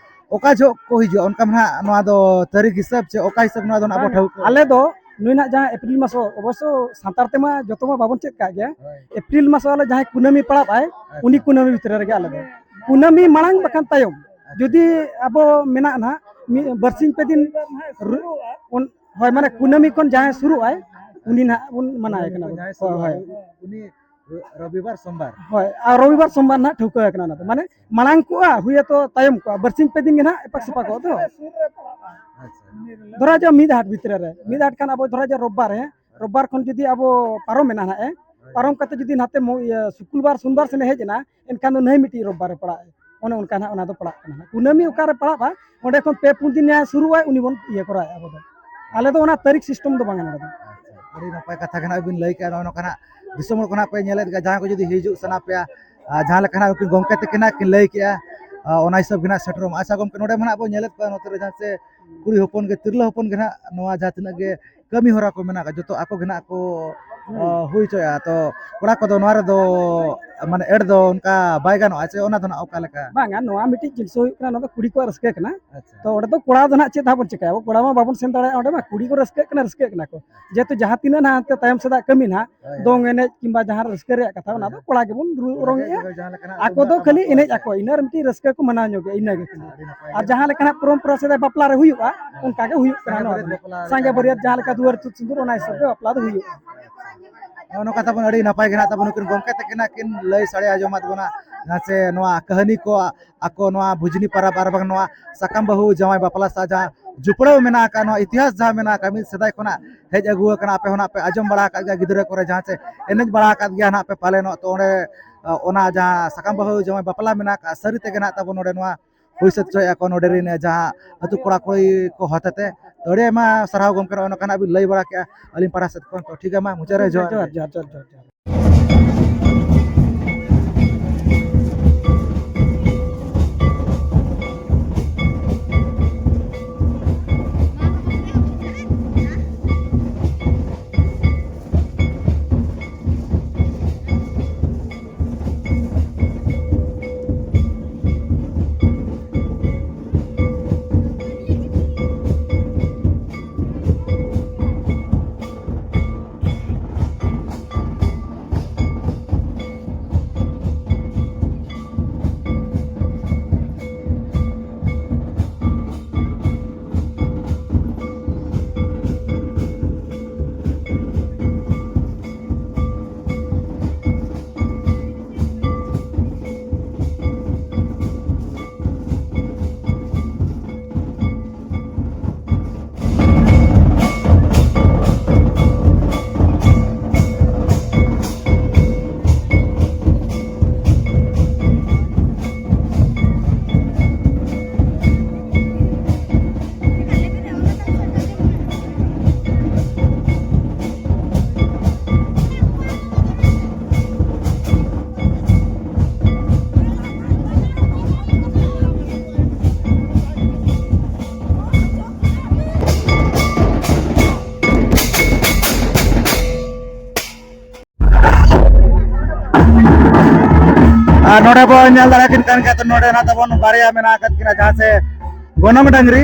ᱚᱠᱟ ᱡᱚᱦᱚᱜ ᱠᱚ ᱦᱤᱡᱩᱜᱼᱟ? ᱚᱱᱠᱟ ᱱᱟᱦᱟᱜ ᱱᱚᱣᱟ ᱫᱚ ᱛᱟᱹᱨᱤᱠᱷ ᱦᱤᱥᱟᱹᱵ ᱪᱮ ᱚᱠᱟ ᱦᱤᱥᱟᱹᱵ ᱱᱚᱣᱟ ᱫᱚ ᱱᱟᱜ ᱵᱚ ᱴᱷᱟᱹᱣᱠᱟᱹ? ᱟᱞᱮ ᱫᱚ ᱱᱩᱭ ᱱᱟᱜ ᱡᱟᱦᱟᱸ ᱮᱯᱨᱤᱞ ᱢᱟᱥ, ᱚᱵᱚᱥᱥᱚ ᱥᱟᱱᱛᱟᱲ ᱛᱮᱢᱟ ᱡᱚᱛᱚ ᱢᱟ ᱵᱟᱵᱚᱱ ᱪᱮᱫ ᱠᱟᱜ ᱜᱮᱭᱟ᱾ ᱦᱳᱭ᱾ ᱮᱯᱨᱤᱞ ᱢᱟᱥ ᱟᱞᱮ ᱡᱟᱦᱟᱸᱭ ᱠᱩᱱᱟᱹᱢᱤ ᱯᱟᱲᱟᱜ ᱟᱭ, ᱩᱱᱤ ᱠᱩᱱᱟᱹᱢᱤ ᱵᱷᱤᱛᱨᱤ ᱨᱮᱜᱮ ᱟᱞᱮ ᱫᱚ, ᱠᱩᱱᱟᱹᱢᱤ ᱢᱟᱲᱟᱝ ᱵᱟᱠᱷᱟᱱ ᱛᱟᱭᱚᱢ, ᱡᱩᱫᱤ ᱟᱵᱚ ᱢᱮᱱᱟᱜ ᱱᱟᱦᱟᱜ ᱢᱤᱫ ᱵᱟᱨᱥᱤᱧ ᱯᱮ ᱫᱤᱱ ᱨᱩ-, ᱩᱱ-, ᱦᱳᱭ, ᱢᱟᱱᱮ ᱠᱩᱱᱟᱹᱢᱤ ᱠᱷᱚᱱ ᱡᱟᱦᱟᱸᱭ ᱥᱩᱨᱩᱜ ᱟᱭ, ᱩᱱᱤ ᱱᱟᱦᱟᱜ ᱵᱚᱱ ᱢᱟᱱᱟᱣᱮ ᱠᱟᱱᱟ ᱵᱚᱱ᱾ ᱡᱟᱦᱟᱸᱭ ᱦᱳᱭ, ᱥᱩᱨᱩᱜ ᱦᱳᱭ᱾ ᱟᱭ, ᱩᱱᱤ ᱨᱚᱵᱤᱵᱟᱨ ᱥᱳᱢᱵᱟᱨ᱾ ᱦᱳᱭ, ᱟᱨ ᱨᱚᱵᱤᱵᱟᱨ ᱥᱳᱢᱵᱟᱨ ᱱᱟᱦᱟᱜ ᱴᱷᱟᱹᱣᱠᱟᱹ ᱟᱠᱟᱱᱟ ᱚᱱᱟ ᱫᱚ, ᱢᱟᱱᱮ ᱢᱟᱲᱟᱝ ᱠᱚᱜᱼᱟ, ᱦᱩᱭ ᱟᱛᱚ ᱛᱟᱭᱚᱢ ᱠᱚᱜᱼᱟ, ᱵᱟᱨᱥᱤᱧ ᱯᱮ ᱫᱤᱱ ᱜᱮ ᱱᱟᱦᱟᱜ ᱮᱯᱟᱜ ᱥᱮᱯᱟᱜᱚᱜ ᱫᱚ᱾ ᱟᱪᱪᱷᱟ᱾ ᱫᱷᱚᱨᱟ ᱡᱟᱣ ᱢᱤᱫ ᱦᱟᱴ ᱵᱷᱤᱛᱨᱤ ᱨᱮ, ᱢᱤᱫ ᱦᱟᱴ ᱠᱷᱟᱱ ᱟᱵᱚ ᱫᱷᱚᱨᱟ ᱡᱟᱣ ᱨᱳᱵᱵᱟᱨ, ᱦᱮᱸ, ᱨᱳᱵᱵᱟᱨ ᱠᱷᱚᱱ ᱡᱩᱫᱤ ᱟᱵᱚ ᱯᱟᱨᱚᱢ ᱮᱱᱟ ᱱᱟᱦᱟᱜ, ᱦᱮᱸ, ᱯᱟᱨᱚᱢ ᱠᱟᱛᱮ ᱡᱩᱫᱤ ᱱᱟᱛᱮ ᱢᱚ-, ᱤᱭᱟᱹ, ᱥᱩᱠᱩᱞᱵᱟᱨ ᱥᱳᱢᱵᱟᱨ ᱥᱮᱱ ᱦᱮᱡ ᱮᱱᱟ, ᱮᱱᱠᱷᱟᱱ ᱫᱚ ᱱᱟᱹᱭ ᱢᱤᱫᱴᱤᱡ ᱨᱳᱵᱵᱟᱨ ᱨᱮ ᱯᱟᱲᱟᱜᱼᱟ᱾ ᱚᱱᱮ ᱚᱱᱠᱟ ᱱᱟᱦᱟᱜ ᱚᱱᱟ ᱫᱚ ᱯᱟᱲᱟᱜ ᱠᱟᱱᱟ ᱱᱟᱦᱟᱜ᱾ ᱠᱩᱱᱟᱹᱢᱤ ᱚᱠᱟᱨᱮ ᱯᱟᱲᱟᱜᱼᱟ, ᱚᱸᱰᱮ ᱠᱷᱚᱱ ᱯᱮ ᱯᱩᱱ ᱫᱤᱱ ᱡᱟᱦᱟᱸᱭ ᱥᱩᱨᱩᱜ ᱟᱭ, ᱩᱱᱤ ᱵᱚᱱ ᱤᱭᱟᱹ ᱠᱚᱨᱟᱣᱮᱫᱼᱟ ᱟᱵᱚ ᱫᱚ᱾ ᱟᱞᱮ ᱫᱚ ᱚᱱᱟ ᱛᱟᱹᱨᱤᱠᱷ ᱥᱤᱥᱴᱮᱢ ᱫᱚ ᱵᱟᱝᱟ ᱱᱚᱰᱮ ᱫᱚ᱾ ᱟᱪᱪᱷᱟ, ᱟᱹᱰᱤ ᱱᱟᱯᱟᱭ ᱠᱟᱛᱷᱟ ᱜᱮ ᱱᱟᱜ ᱵᱤᱱ ᱞᱟᱹᱭ ᱠᱮᱜᱼᱟ᱾ ᱱᱚᱜᱼᱚ ᱱᱚᱝᱠᱟ ᱱᱟᱜ ᱫᱤᱥᱚᱢ ᱦᱚᱲ ᱠᱚ ᱱᱟᱜ ᱯᱮ ᱧᱮᱞᱮᱫ ᱜᱮᱭᱟ, ᱡᱟᱦᱟᱸᱭ ᱠᱚ ᱡᱩᱫᱤ ᱦᱤᱡᱩᱜ ᱥᱟᱱᱟ ᱯᱮᱭᱟ, ᱟᱨ ᱡᱟᱦᱟᱸ ᱞᱮᱠᱟ ᱱᱟᱜ ᱩᱱᱠᱤᱱ ᱜᱚᱢᱠᱮ ᱛᱟᱹᱠᱤᱱ ᱱᱟᱜ ᱠᱤᱱ ᱞᱟᱹᱭ ᱠᱮᱜᱼᱟ, ᱟᱨ ᱚᱱᱟ ᱦᱤᱥᱟᱹᱵ ᱜᱮ ᱱᱟᱜ ᱥᱮᱴᱮᱨᱚᱜ ᱢᱟ᱾ ᱟᱪᱪᱷᱟ ᱜᱚᱢᱠᱮ, ᱱᱚᱰᱮ ᱢᱟ ᱱᱟᱜ ᱵᱚᱱ ᱧᱮᱞᱮᱫ ᱠᱚᱣᱟ, ᱱᱚᱛᱮ ᱨᱮ ᱡᱟᱦᱟᱸ ᱪᱮ ᱠᱩᱲᱤ ᱦᱚᱯᱚᱱ ᱜᱮ, ᱛᱤᱨᱞᱟᱹ ᱦᱚᱯᱚᱱ ᱜᱮ ᱱᱟᱜ ᱱᱚᱣᱟ ᱡᱟᱦᱟᱸ ᱛᱤᱱᱟᱹᱜ ᱜᱮ ᱠᱟᱹᱢᱤ ᱦᱚᱨᱟ ᱠᱚ ᱢᱮᱱᱟᱜ ᱟᱠᱟᱫ, ᱡᱚᱛᱚ ᱟᱠᱚ ᱜᱮ ᱱᱟᱜ ᱠᱚ ᱚ, ᱦᱩᱭ ᱦᱚᱪᱚᱭᱟ᱾ ᱛᱚ ᱠᱚᱲᱟ ᱠᱚᱫᱚ ᱱᱚᱣᱟ ᱨᱮᱫᱚ ᱢᱟᱱᱮ ᱮᱰ ᱫᱚ ᱚᱱᱠᱟ ᱵᱟᱭ ᱜᱟᱱᱚᱜᱼᱟ ᱥᱮ ᱚᱱᱟ ᱫᱚ ᱱᱟᱜ ᱚᱠᱟ ᱞᱮᱠᱟ? ᱵᱟᱝᱟ, ᱱᱚᱣᱟ ᱢᱤᱫᱴᱤᱡ ᱡᱤᱱᱤᱥ ᱦᱩᱭᱩᱜ ᱠᱟᱱᱟ, ᱱᱚᱣᱟ ᱫᱚ ᱠᱩᱲᱤ ᱠᱚᱣᱟᱜ ᱨᱟᱹᱥᱠᱟᱹ ᱠᱟᱱᱟ᱾ ᱟᱪᱪᱷᱟ᱾ ᱛᱚ ᱚᱸᱰᱮ ᱫᱚ ᱠᱚᱲᱟ ᱫᱚ ᱱᱟᱜ ᱪᱮᱫ ᱦᱟᱸᱜ ᱵᱚᱱ ᱪᱤᱠᱟᱹᱭᱟ? ᱟᱵᱚ ᱠᱚᱲᱟ ᱢᱟ ᱵᱟᱵᱚᱱ ᱥᱮᱱ ᱫᱟᱲᱮᱭᱟᱜᱼᱟ ᱚᱸᱰᱮ ᱢᱟ, ᱠᱩᱲᱤ ᱠᱚ ᱨᱟᱹᱥᱠᱟᱹᱜ ᱠᱟᱱᱟ, ᱨᱟᱹᱥᱠᱟᱹᱜ ᱠᱟᱱᱟ ᱠᱚ᱾ ᱡᱮᱦᱮᱛᱩ ᱡᱟᱦᱟᱸ ᱛᱤᱱᱟᱹᱜ ᱱᱟᱜ ᱦᱟᱱᱛᱮ ᱛᱟᱭᱚᱢ ᱥᱮᱫᱟᱜ ᱠᱟᱹᱢᱤ ᱱᱟᱜ, ᱦᱳᱭ, ᱦᱳᱭ᱾ ᱫᱚᱝ ᱮᱱᱮᱡ ᱠᱤᱝᱵᱟ ᱡᱟᱦᱟᱸ ᱨᱟᱹᱥᱠᱟᱹ ᱨᱮᱭᱟᱜ ᱠᱟᱛᱷᱟ, ᱚᱱᱟ ᱫᱚ ᱦᱳᱭ᱾ ᱠᱚᱲᱟ ᱜᱮᱵᱚᱱ ᱨᱩ-, ᱡᱟᱦᱟᱸ ᱞᱮᱠᱟᱱᱟᱜ ᱟᱠᱚ ᱫᱚ ᱛᱩᱢᱫᱟᱜ ᱠᱷᱟᱹᱞᱤ ᱴᱟᱢᱟᱠ ᱮᱱᱮᱡ ᱠᱚ ᱟᱠᱚ, ᱤᱱᱟᱹ ᱨᱮ ᱢᱤᱫᱴᱤᱡ ᱨᱟᱹᱥᱠᱟᱹ ᱠᱚ ᱢᱟᱱᱟᱣ ᱧᱚᱜᱟ, ᱤᱱᱟᱹ ᱜᱮ ᱠᱟᱱᱟ᱾ ᱟᱹᱰᱤ ᱱᱟᱯᱟᱭ ᱟᱨ ᱜᱮ᱾ ᱡᱟᱦᱟᱸ ᱞᱮᱠᱟᱱᱟᱜ ᱯᱚᱨᱚᱢᱯᱚᱨᱟ ᱥᱮᱫᱟᱭ ᱵᱟᱯᱞᱟ ᱨᱮ ᱦᱩᱭᱩᱜᱼᱟ, ᱦᱳᱭ᱾ ᱚᱱᱠᱟ ᱜᱮ ᱦᱩᱭᱩᱜ ᱠᱟᱱᱟ ᱥᱟᱸᱜᱮ ᱱᱚᱣᱟ ᱵᱟᱹᱨᱭᱟᱹᱛ ᱫᱚ᱾ ᱵᱟᱯᱞᱟ ᱥᱟᱸᱜᱮ ᱞᱮᱠᱟ ᱵᱟᱹᱨᱭᱟᱹᱛ ᱵᱟᱯᱞᱟ ᱡᱟᱦᱟᱸ ᱞᱮᱠᱟ ᱫᱩᱣᱟᱹᱨ ᱤᱛᱩᱫ ᱥᱤᱸᱫᱩᱨ, ᱚᱱᱟ ᱦᱤᱥᱟᱹᱵ ᱜᱮ ᱵᱟᱯᱞᱟ ᱫᱚ ᱦᱩᱭᱩᱜᱼᱟ᱾ ᱱᱚᱜᱼᱚ ᱱᱚᱝᱠᱟ ᱛᱟᱵᱚᱱ ᱟᱹᱰᱤ ᱱᱟᱯᱟᱭ ᱜᱮ ᱱᱟᱜ ᱛᱟᱵᱚᱱ ᱱᱩᱠᱤᱱ ᱜᱚᱢᱠᱮ ᱛᱟᱹᱠᱤᱱᱟᱜ ᱠᱤᱱ ᱞᱟᱹᱭ ᱥᱟᱰᱮ ᱟᱸᱡᱚᱢᱟᱫ ᱵᱚᱱᱟ, ᱡᱟᱦᱟᱸ ᱥᱮ ᱱᱚᱣᱟ ᱠᱟᱹᱦᱱᱤ ᱠᱚ ᱟᱠᱚ ᱱᱚᱣᱟ ᱵᱷᱩᱡᱽᱱᱤ ᱯᱟᱨᱟᱵᱽ ᱟᱨ ᱵᱟᱝ ᱱᱚᱣᱟ ᱥᱟᱠᱟᱢ ᱵᱟᱹᱦᱩ ᱡᱟᱶᱟᱭ ᱵᱟᱯᱞᱟ ᱥᱟᱶ ᱡᱟᱦᱟᱸ ᱡᱚᱯᱲᱟᱣ ᱢᱮᱱᱟᱜ ᱟᱠᱟᱫ, ᱱᱚᱣᱟ ᱤᱛᱤᱦᱟᱥ ᱡᱟᱦᱟᱸ ᱢᱮᱱᱟᱜ ᱟᱠᱟᱫ, ᱢᱤᱫ ᱥᱮᱫᱟᱭ ᱠᱷᱚᱱᱟᱜ ᱦᱮᱡ ᱟᱹᱜᱩ ᱟᱠᱟᱱᱟ, ᱟᱯᱮ ᱦᱚᱸ ᱱᱟᱜ ᱯᱮ ᱟᱸᱡᱚᱢ ᱵᱟᱲᱟ ᱟᱠᱟᱫ ᱜᱮᱭᱟ, ᱜᱤᱫᱽᱨᱟᱹ ᱠᱚᱨᱮ ᱡᱟᱦᱟᱸ ᱥᱮ ᱮᱱᱮᱡ ᱵᱟᱲᱟ ᱟᱠᱟᱫ ᱜᱮᱭᱟ ᱱᱟᱜ ᱯᱮ ᱯᱟᱞᱮᱱᱚᱜ᱾ ᱛᱚ ᱚᱸᱰᱮ, ᱚᱱᱟ ᱡᱟᱦᱟᱸ ᱥᱟᱠᱟᱢ ᱵᱟᱹᱦᱩ ᱡᱟᱶᱟᱭ ᱵᱟᱯᱞᱟ ᱢᱮᱱᱟᱜ ᱟᱠᱟᱫ, ᱥᱟᱹᱨᱤ ᱛᱮᱜᱮ ᱱᱟᱜ ᱛᱟᱵᱚᱱ ᱱᱚᱰᱮ ᱱᱚᱣᱟ ᱦᱩᱭ ᱥᱟᱹᱛ ᱦᱚᱪᱚᱭᱮᱫᱼᱟ ᱠᱚ ᱱᱚᱰᱮ ᱨᱮᱱ ᱡᱟᱦᱟᱸ ᱟᱹᱛᱩ ᱠᱚᱲᱟ ᱠᱩᱲᱤ ᱠᱚ ᱦᱚᱛᱮᱛᱮ᱾ ᱛᱚ ᱟᱹᱰᱤ ᱟᱭᱢᱟ ᱥᱟᱨᱦᱟᱣ ᱜᱚᱢᱠᱮ, ᱱᱚᱜᱼᱚ ᱱᱚᱝᱠᱟᱱᱟᱜ ᱵᱤᱱ ᱞᱟᱹᱭ ᱵᱟᱲᱟ ᱠᱮᱫᱼᱟ ᱟᱹᱞᱤᱧ ᱯᱟᱦᱴᱟ ᱥᱮᱫ ᱠᱷᱚᱱ᱾ ᱛᱚ ᱴᱷᱤᱠ ᱜᱮᱭᱟ, ᱢᱟ ᱢᱩᱪᱟᱹᱫ ᱨᱮ ᱡᱚᱦᱟᱨ᱾ ᱡᱚᱦᱟᱨ, ᱡᱚᱦᱟᱨ, ᱡᱚᱦᱟᱨ, ᱡᱚᱦᱟᱨ, ᱡᱚᱦᱟᱨ᱾ ᱟᱨ ᱱᱚᱰᱮ ᱵᱚᱱ ᱧᱮᱞ ᱫᱟᱲᱮᱭᱟᱠᱤᱱ ᱠᱟᱱ ᱜᱮᱭᱟ, ᱛᱚ ᱱᱚᱰᱮ ᱱᱟᱜ ᱛᱟᱵᱚᱱ ᱵᱟᱨᱭᱟ ᱢᱮᱱᱟᱜ ᱟᱠᱟᱫ ᱠᱤᱱᱟ, ᱡᱟᱦᱟᱸ ᱥᱮ ᱜᱚᱱᱚᱝ ᱰᱟᱝᱨᱤ᱾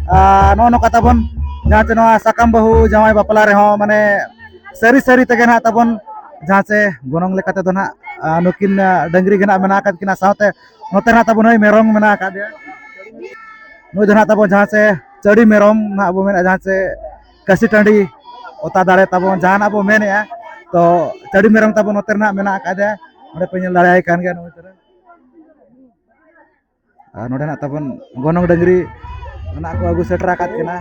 ᱟᱨ ᱱᱚᱜᱼᱚ ᱱᱚᱝᱠᱟ ᱛᱟᱵᱚᱱ, ᱡᱟᱦᱟᱸ ᱥᱮ ᱱᱚᱣᱟ ᱥᱟᱠᱟᱢ ᱵᱟᱹᱦᱩ ᱡᱟᱶᱟᱭ ᱵᱟᱯᱞᱟ ᱨᱮᱦᱚᱸ ᱢᱟᱱᱮ ᱥᱟᱹᱨᱤ ᱥᱟᱹᱨᱤ ᱛᱮᱜᱮ ᱱᱟᱜ ᱛᱟᱵᱚᱱ, ᱡᱟᱦᱟᱸ ᱥᱮ ᱜᱚᱱᱚᱝ ᱞᱮᱠᱟ ᱛᱮᱫᱚ ᱱᱟᱜ, ᱟᱨ ᱱᱩᱠᱤᱱ, ᱟᱨ ᱰᱟᱹᱝᱨᱤ ᱜᱮ ᱱᱟᱜ ᱢᱮᱱᱟᱜ ᱟᱠᱟᱫ ᱠᱤᱱᱟ, ᱥᱟᱶᱛᱮ ᱱᱚᱛᱮ ᱱᱟᱜ ᱛᱟᱵᱚᱱ ᱱᱩᱭ ᱢᱮᱨᱚᱢ ᱢᱮᱱᱟᱜ ᱟᱠᱟᱫᱮᱭᱟ᱾ ᱱᱩᱭ ᱫᱚ ᱱᱟᱜ ᱛᱟᱵᱚᱱ ᱡᱟᱦᱟᱸ ᱥᱮ ᱪᱟᱹᱰᱤ ᱢᱮᱨᱚᱢ ᱱᱟᱜ ᱵᱚ ᱢᱮᱱᱮᱫᱼᱟ, ᱡᱟᱦᱟᱸ ᱥᱮ ᱠᱟᱹᱥᱤ ᱴᱟᱺᱰᱤ ᱚᱛᱟ ᱫᱟᱲᱮ ᱛᱟᱵᱚᱱ ᱡᱟᱦᱟᱱᱟᱜ ᱵᱚ ᱢᱮᱱᱮᱫᱼᱟ, ᱛᱚ ᱪᱟᱹᱰᱤ ᱢᱮᱨᱚᱢ ᱛᱟᱵᱚᱱ ᱱᱚᱛᱮ ᱨᱮ ᱱᱟᱜ ᱢᱮᱱᱟᱜ ᱟᱠᱟᱫᱮᱭᱟ᱾ ᱚᱸᱰᱮ ᱯᱮ ᱧᱮᱞ ᱫᱟᱲᱮᱭᱟᱭ ᱠᱟᱱ ᱜᱮᱭᱟ ᱱᱩᱭ ᱛᱟᱨᱟ᱾ ᱟᱨ ᱱᱚᱰᱮ ᱱᱟᱜ ᱛᱟᱵᱚᱱ ᱜᱚᱱᱚᱝ ᱰᱟᱹᱝᱨᱤ ᱚᱱᱟ ᱠᱚ ᱟᱹᱜᱩ ᱥᱮᱴᱮᱨ ᱟᱠᱟᱫ ᱠᱤᱱᱟ᱾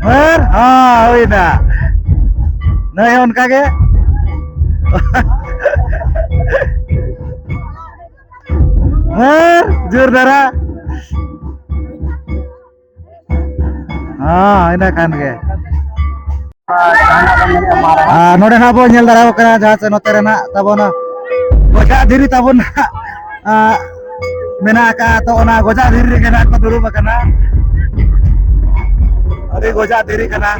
ᱟᱨ ᱦᱚᱸ ᱦᱩᱭᱱᱟ᱾ ᱱᱚᱜᱼᱚᱭ ᱚᱱᱠᱟ ᱜᱮ᱾ ᱟᱨ ᱡᱳᱨ ᱫᱷᱟᱨᱟ᱾ ᱦᱮᱸ, ᱤᱱᱟᱹ ᱠᱷᱟᱱ ᱜᱮ᱾ ᱟᱨ ᱱᱚᱰᱮ ᱱᱟᱜ ᱵᱚᱱ ᱧᱮᱞ ᱫᱟᱲᱮᱭᱟᱜ ᱠᱟᱱᱟ, ᱡᱟᱦᱟᱸ ᱥᱮ ᱱᱚᱛᱮ ᱨᱮ ᱱᱟᱜ ᱛᱟᱵᱚᱱ ᱜᱚᱡᱟᱜ ᱫᱷᱤᱨᱤ ᱛᱟᱵᱚᱱ ᱱᱟᱜ, ᱟᱸ, ᱢᱮᱱᱟᱜ ᱟᱠᱟᱫᱼᱟ᱾ ᱛᱚ, ᱚᱱᱟ ᱜᱚᱡᱟᱜ ᱫᱷᱤᱨᱤ ᱨᱮᱜᱮ ᱱᱟᱜ ᱠᱚ ᱫᱩᱲᱩᱵ ᱟᱠᱟᱱᱟ᱾ ᱟᱹᱰᱤ ᱜᱚᱡᱟᱜ ᱫᱷᱤᱨᱤ ᱠᱟᱱᱟ᱾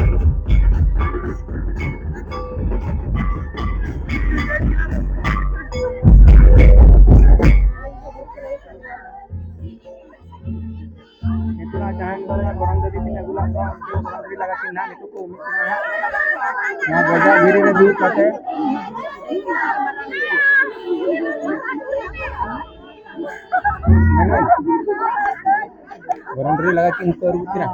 ᱱᱤᱛᱚᱜ ᱡᱟᱦᱟᱸᱭ ᱠᱚ ᱜᱚᱨᱚᱢ ᱫᱟᱹᱨᱤ ᱛᱤᱧ ᱟᱹᱜᱩ ᱞᱟᱜ ᱠᱚᱣᱟ, ᱩᱱᱠᱩ ᱜᱚᱨᱚᱢ ᱫᱟᱹᱨᱤ ᱞᱟᱜᱟ ᱠᱤᱱ ᱱᱟᱦᱟᱜ ᱱᱤᱛᱚᱜ ᱠᱚ ᱩᱢᱩᱜ ᱠᱟᱱᱟ ᱱᱟᱦᱟᱜ᱾ ᱱᱚᱣᱟ ᱜᱚᱡᱟᱜ ᱫᱷᱤᱨᱤ ᱨᱮ ᱫᱩᱲᱩᱵ ᱠᱟᱛᱮ᱾ ᱜᱚᱨᱚᱢ ᱫᱟᱹᱨᱤ ᱞᱟᱜᱟ ᱠᱤᱱ ᱱᱤᱛᱚᱜ ᱟᱹᱨᱩᱵ ᱠᱤᱱᱟ᱾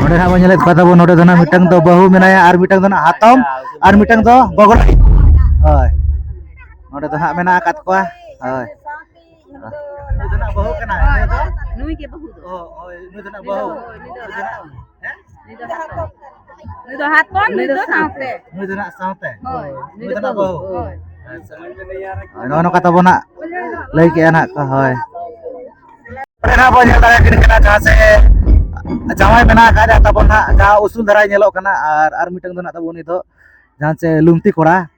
ᱱᱚᱰᱮ ᱱᱟᱜ ᱵᱚᱱ ᱧᱮᱞᱮᱫ ᱠᱚᱣᱟ ᱛᱟᱵᱚᱱ, ᱱᱚᱰᱮ ᱫᱚ ᱱᱟᱜ ᱢᱤᱫᱴᱟᱝ ᱫᱚ ᱵᱟᱹᱦᱩ ᱢᱮᱱᱟᱭᱟ, ᱟᱨ ᱢᱤᱫᱴᱟᱝ ᱫᱚ ᱱᱟᱜ ᱦᱟᱛᱚᱢ, ᱟᱨ ᱢᱤᱫᱴᱟᱝ ᱫᱚ ᱜᱚᱜᱚ ᱞᱟᱹᱜᱤᱫ᱾ ᱦᱳᱭ, ᱱᱚᱰᱮ ᱫᱚ ᱦᱟᱸᱜ ᱢᱮᱱᱟᱜ ᱟᱠᱟᱫ ᱠᱚᱣᱟ᱾ ᱦᱳᱭ, ᱱᱩᱭ ᱫᱚ ᱱᱟᱜ ᱵᱟᱹᱦᱩ ᱠᱟᱱᱟᱭ, ᱱᱩᱭ ᱫᱚ? ᱱᱩᱭ ᱜᱮ ᱵᱟᱹᱦᱩ ᱫᱚ᱾ ᱚ, ᱦᱳᱭ, ᱱᱩᱭ ᱫᱚ ᱱᱟᱜ ᱵᱟᱹᱦᱩ᱾ ᱦᱳᱭ, ᱱᱩᱭ ᱫᱚ ᱱᱩᱭ ᱫᱚ ᱱᱟᱜ ᱦᱟᱛᱚᱢ᱾ ᱦᱮᱸ? ᱱᱩᱭ ᱫᱚ ᱦᱟᱛᱚᱢ᱾ ᱱᱩᱭ ᱫᱚ ᱦᱟᱛᱚᱢ, ᱱᱩᱭ ᱫᱚ ᱥᱟᱶᱛᱮ᱾ ᱱᱩᱭ ᱫᱚ ᱱᱟᱜ ᱥᱟᱶᱛᱮ? ᱦᱳᱭ, ᱱᱩᱭ ᱫᱚ ᱱᱟᱜ ᱵᱟᱹᱦᱩ᱾ ᱦᱳᱭ᱾ ᱟᱪᱪᱷᱟ᱾ ᱦᱳᱭ, ᱱᱚᱜᱼᱚ ᱱᱚᱝᱠᱟ ᱛᱟᱵᱚᱱ ᱦᱟᱸᱜ ᱞᱟᱹᱭ ᱠᱮᱜᱼᱟ ᱱᱟᱜ ᱠᱚ, ᱦᱳᱭ᱾ ᱱᱚᱰᱮ ᱱᱟᱜ ᱵᱚᱱ ᱧᱮᱞ ᱫᱟᱲᱮᱭᱟᱜ ᱠᱟᱱᱟ, ᱡᱟᱦᱟᱸ ᱥᱮ ᱡᱟᱶᱟᱭ ᱢᱮᱱᱟᱜ ᱟᱠᱟᱫ ᱛᱟᱵᱚᱱ ᱦᱟᱸᱜ, ᱡᱟᱦᱟᱸ ᱩᱥᱩᱞ ᱫᱷᱟᱨᱟᱭ ᱧᱮᱞᱚᱜ ᱠᱟᱱᱟ, ᱟᱨ, ᱟᱨ ᱢᱤᱫᱴᱟᱝ ᱫᱚ ᱱᱟᱜ ᱛᱟᱵᱚᱱ ᱩᱱᱤ ᱫᱚ ᱡᱟᱦᱟᱸ ᱪᱮ ᱞᱩᱢᱛᱤ ᱠᱚᱲᱟ᱾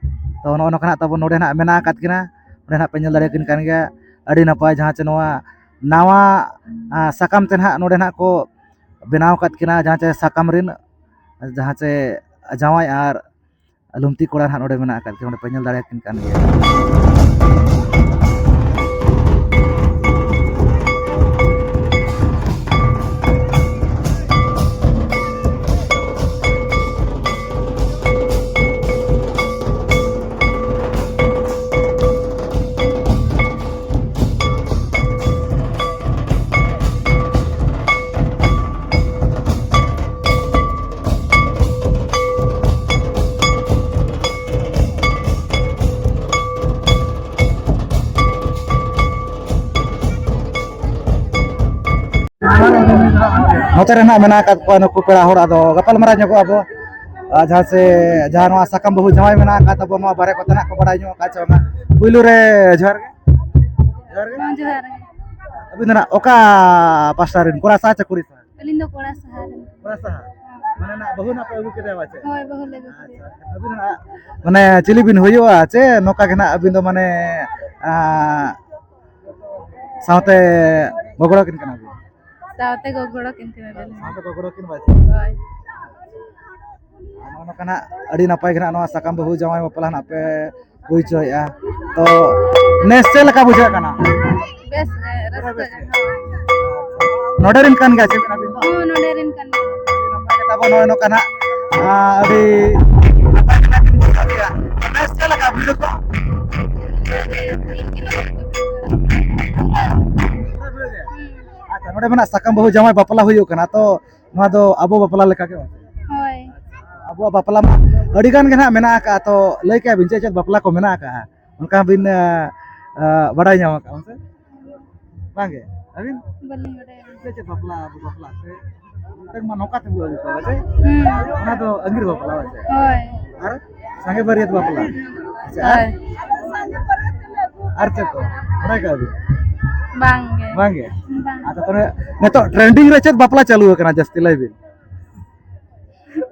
ᱛᱚ, ᱱᱚᱜᱼᱚ ᱱᱚᱝᱠᱟ ᱱᱟᱜ ᱛᱟᱵᱚᱱ ᱱᱚᱰᱮ ᱱᱟᱜ ᱢᱮᱱᱟᱜ ᱟᱠᱟᱫ ᱠᱤᱱᱟ᱾ ᱱᱚᱰᱮ ᱱᱟᱜ ᱯᱮ ᱧᱮᱞ ᱫᱟᱲᱮᱭᱟᱠᱤᱱ ᱠᱟᱱ ᱜᱮᱭᱟ᱾ ᱟᱹᱰᱤ ᱱᱟᱯᱟᱭ ᱡᱟᱦᱟᱸ ᱪᱮ ᱱᱚᱣᱟ ᱱᱟᱣᱟ, ᱟ, ᱥᱟᱠᱟᱢ ᱛᱮ ᱱᱟᱜ ᱱᱚᱰᱮ ᱱᱟᱜ ᱠᱚ ᱵᱮᱱᱟᱣ ᱟᱠᱟᱫ ᱠᱤᱱᱟ, ᱡᱟᱦᱟᱸ ᱪᱮ ᱥᱟᱠᱟᱢ ᱨᱤᱱ, ᱡᱟᱦᱟᱸ ᱪᱮ ᱡᱟᱶᱟᱭ ᱟᱨ ᱞᱩᱢᱛᱤ ᱠᱚᱲᱟ ᱱᱟᱜ ᱱᱚᱰᱮ ᱢᱮᱱᱟᱜ ᱟᱠᱟᱫ ᱠᱤᱱᱟ, ᱱᱚᱰᱮ ᱯᱮ ᱧᱮᱞ ᱫᱟᱲᱮᱭᱟᱠᱤᱱ ᱠᱟᱱ ᱜᱮᱭᱟ᱾ ᱨᱮ ᱱᱟᱜ ᱢᱮᱱᱟᱜ ᱟᱠᱟᱫ ᱠᱚᱣᱟ ᱱᱩᱠᱩ ᱯᱮᱲᱟ ᱦᱚᱲ, ᱟᱫᱚ ᱜᱟᱯᱟᱞ ᱢᱟᱨᱟᱣ ᱧᱚᱜᱚᱜ ᱟᱵᱚ᱾ ᱟᱨ ᱡᱟᱦᱟᱸ ᱥᱮ, ᱡᱟᱦᱟᱸ ᱱᱚᱣᱟ ᱥᱟᱠᱟᱢ ᱵᱟᱹᱦᱩ ᱡᱟᱶᱟᱭ ᱢᱮᱱᱟᱜ ᱟᱠᱟᱫ ᱛᱟᱵᱚ, ᱱᱚᱣᱟ ᱵᱟᱨᱮ ᱠᱚᱛᱮ ᱱᱟᱜ ᱠᱚ ᱵᱟᱲᱟᱭ ᱧᱚᱜ ᱟᱠᱟᱫ ᱪᱮ ᱵᱟᱝᱟ? ᱯᱩᱭᱞᱩ ᱨᱮ ᱡᱚᱦᱟᱨ ᱜᱮ᱾ ᱡᱚᱦᱟᱨ ᱜᱮ᱾ ᱦᱮᱸ, ᱡᱚᱦᱟᱨ ᱜᱮ᱾ ᱟᱹᱵᱤᱱ ᱫᱚ ᱱᱟᱜ ᱚᱠᱟ ᱯᱟᱥᱴᱟ ᱨᱮᱱ, ᱠᱚᱲᱟ ᱥᱟᱦᱟ ᱪᱮ ᱠᱩᱲᱤ ᱥᱟᱦᱟ? ᱟᱹᱞᱤᱧ ᱫᱚ ᱠᱚᱲᱟ ᱥᱟᱦᱟ ᱨᱮᱱ᱾ ᱠᱚᱲᱟ ᱥᱟᱦᱟ? ᱢᱟᱱᱮ ᱱᱟᱜ ᱵᱟᱹᱦᱩ ᱱᱟᱜ ᱯᱮ ᱟᱹᱜᱩ ᱠᱮᱫᱮᱭᱟ ᱵᱟᱪᱮ? ᱦᱳᱭ, ᱵᱟᱹᱦᱩ ᱞᱮ ᱟᱹᱜᱩ ᱠᱮᱫᱮᱭᱟ᱾ ᱟᱪᱪᱷᱟ, ᱟᱹᱵᱤᱱ ᱫᱚ ᱱᱟᱜ ᱢᱟᱱᱮ ᱪᱤᱞᱤ ᱵᱤᱱ ᱦᱩᱭᱩᱜᱼᱟ ᱪᱮ ᱱᱚᱝᱠᱟ ᱜᱮ ᱱᱟᱜ ᱟᱹᱵᱤᱱ ᱫᱚ ᱢᱟᱱᱮ, ᱟᱸ, ᱥᱟᱶᱛᱮ ᱜᱚᱜᱚᱲᱚ ᱠᱤᱱ ᱠᱟᱱᱟ ᱵᱤᱱ? ᱥᱟᱶᱛᱮ ᱜᱚᱜᱚᱲᱚ ᱠᱤᱱ ᱠᱟᱱᱟ ᱵᱤᱱ᱾ ᱥᱟᱶᱛᱮ ᱜᱚᱜᱚᱲᱚ ᱠᱤᱱ ᱵᱟᱪᱮ? ᱦᱳᱭ᱾ ᱟᱨ ᱱᱚᱜᱼᱚ ᱱᱚᱝᱠᱟ ᱱᱟᱜ ᱟᱹᱰᱤ ᱱᱟᱯᱟᱭ ᱜᱮ ᱱᱟᱜ ᱱᱚᱣᱟ ᱥᱟᱠᱟᱢ ᱵᱟᱹᱦᱩ ᱡᱟᱶᱟᱭ ᱵᱟᱯᱞᱟ ᱱᱟᱜ ᱯᱮ ᱦᱩᱭ ᱦᱚᱪᱚᱭᱮᱫᱼᱟ᱾ ᱛᱚ ᱱᱮᱥ ᱪᱮᱫ ᱞᱮᱠᱟ ᱵᱩᱡᱷᱟᱹᱜ ᱠᱟᱱᱟ? ᱵᱮᱥ ᱜᱮ, ᱨᱟᱹᱥᱠᱟᱹ ᱜᱮ᱾ ᱱᱚᱰᱮ ᱨᱮᱱ ᱠᱟᱱ ᱜᱮᱭᱟ ᱪᱮ ᱟᱹᱵᱤᱱ ᱫᱚ? ᱦᱚᱸ, ᱱᱚᱰᱮ ᱨᱮᱱ ᱠᱟᱱ ᱜᱮᱭᱟ᱾ ᱟᱹᱰᱤ ᱱᱟᱯᱟᱭ ᱜᱮ ᱛᱟᱵᱚ ᱱᱚᱜᱼᱚᱭ ᱱᱚᱝᱠᱟ ᱱᱟᱜ, ᱟᱸ, ᱟᱹᱰᱤ ᱱᱟᱯᱟᱭ ᱜᱮ ᱱᱟᱜ ᱵᱤᱱ ᱵᱩᱡᱷᱟᱹᱣ ᱠᱮᱫᱼᱟ᱾ ᱱᱮᱥ ᱪᱮᱫ ᱞᱮᱠᱟ ᱵᱩᱡᱷᱟᱹᱜ ᱠᱟᱱᱟ? ᱟᱪᱪᱷᱟ, ᱱᱚᱰᱮ ᱢᱟ ᱱᱟᱜ ᱥᱟᱠᱟᱢ ᱵᱟᱹᱦᱩ ᱡᱟᱶᱟᱭ ᱵᱟᱯᱞᱟ ᱦᱩᱭᱩᱜ ᱠᱟᱱᱟ, ᱛᱚ ᱱᱚᱣᱟ ᱫᱚ ᱟᱵᱚ ᱵᱟᱯᱞᱟ ᱞᱮᱠᱟ ᱜᱮ ᱵᱟᱝ? ᱦᱳᱭ᱾ ᱟᱵᱚᱣᱟᱜ ᱵᱟᱯᱞᱟ ᱢᱟ ᱟᱹᱰᱤ ᱜᱟᱱ ᱜᱮ ᱱᱟᱜ ᱢᱮᱱᱟᱜ ᱟᱠᱟᱫᱼᱟ, ᱛᱚ ᱞᱟᱹᱭ ᱠᱮᱭᱟ ᱵᱤᱱ ᱪᱮᱫ ᱪᱮᱫ ᱵᱟᱯᱞᱟ ᱠᱚ ᱢᱮᱱᱟᱜ ᱟᱠᱟᱫᱼᱟ? ᱚᱱᱠᱟ ᱵᱤᱱ, ᱟ, ᱟ, ᱵᱟᱲᱟᱭ ᱧᱟᱢ ᱟᱠᱟᱫᱼᱟ ᱢᱟᱥᱮ? ᱵᱟᱝ ᱜᱮ? ᱟᱹᱵᱤᱱ? ᱵᱟᱹᱞᱤᱧ ᱵᱟᱰᱟᱭᱟ᱾ ᱪᱮᱫ ᱪᱮᱫ ᱵᱟᱯᱞᱟ, ᱟᱵᱚ ᱵᱟᱯᱞᱟ ᱛᱮ? ᱢᱤᱫᱴᱟᱝ ᱢᱟ ᱱᱚᱝᱠᱟ ᱛᱮᱵᱚ ᱟᱹᱜᱩ ᱠᱚᱣᱟ, ᱵᱟᱪᱮ? ᱦᱩᱸ᱾ ᱚᱱᱟ ᱫᱚ ᱟᱺᱜᱤᱨ ᱵᱟᱯᱞᱟ, ᱵᱟᱪᱮ? ᱦᱳᱭ᱾ ᱟᱨ ᱥᱟᱸᱜᱮ ᱵᱟᱹᱨᱭᱟᱹᱛ ᱵᱟᱯᱞᱟ? ᱟᱪᱪᱷᱟ, ᱟᱨ? ᱦᱳᱭ᱾ ᱟᱨ ᱪᱮᱫ ᱠᱚ? ᱵᱟᱲᱟᱭ ᱠᱟᱜᱼᱟ ᱵᱤᱱ? ᱵᱟᱝ ᱜᱮ᱾ ᱵᱟᱝ ᱜᱮ? ᱵᱟᱝ᱾ ᱟᱪᱪᱷᱟ, ᱛᱚᱵᱮ ᱱᱤᱛᱚᱜ trending ᱨᱮ ᱪᱮᱫ ᱵᱟᱯᱞᱟ ᱪᱟᱹᱞᱩ ᱟᱠᱟᱱᱟ ᱡᱟᱹᱥᱛᱤ, ᱞᱟᱹᱭ ᱵᱤᱱ?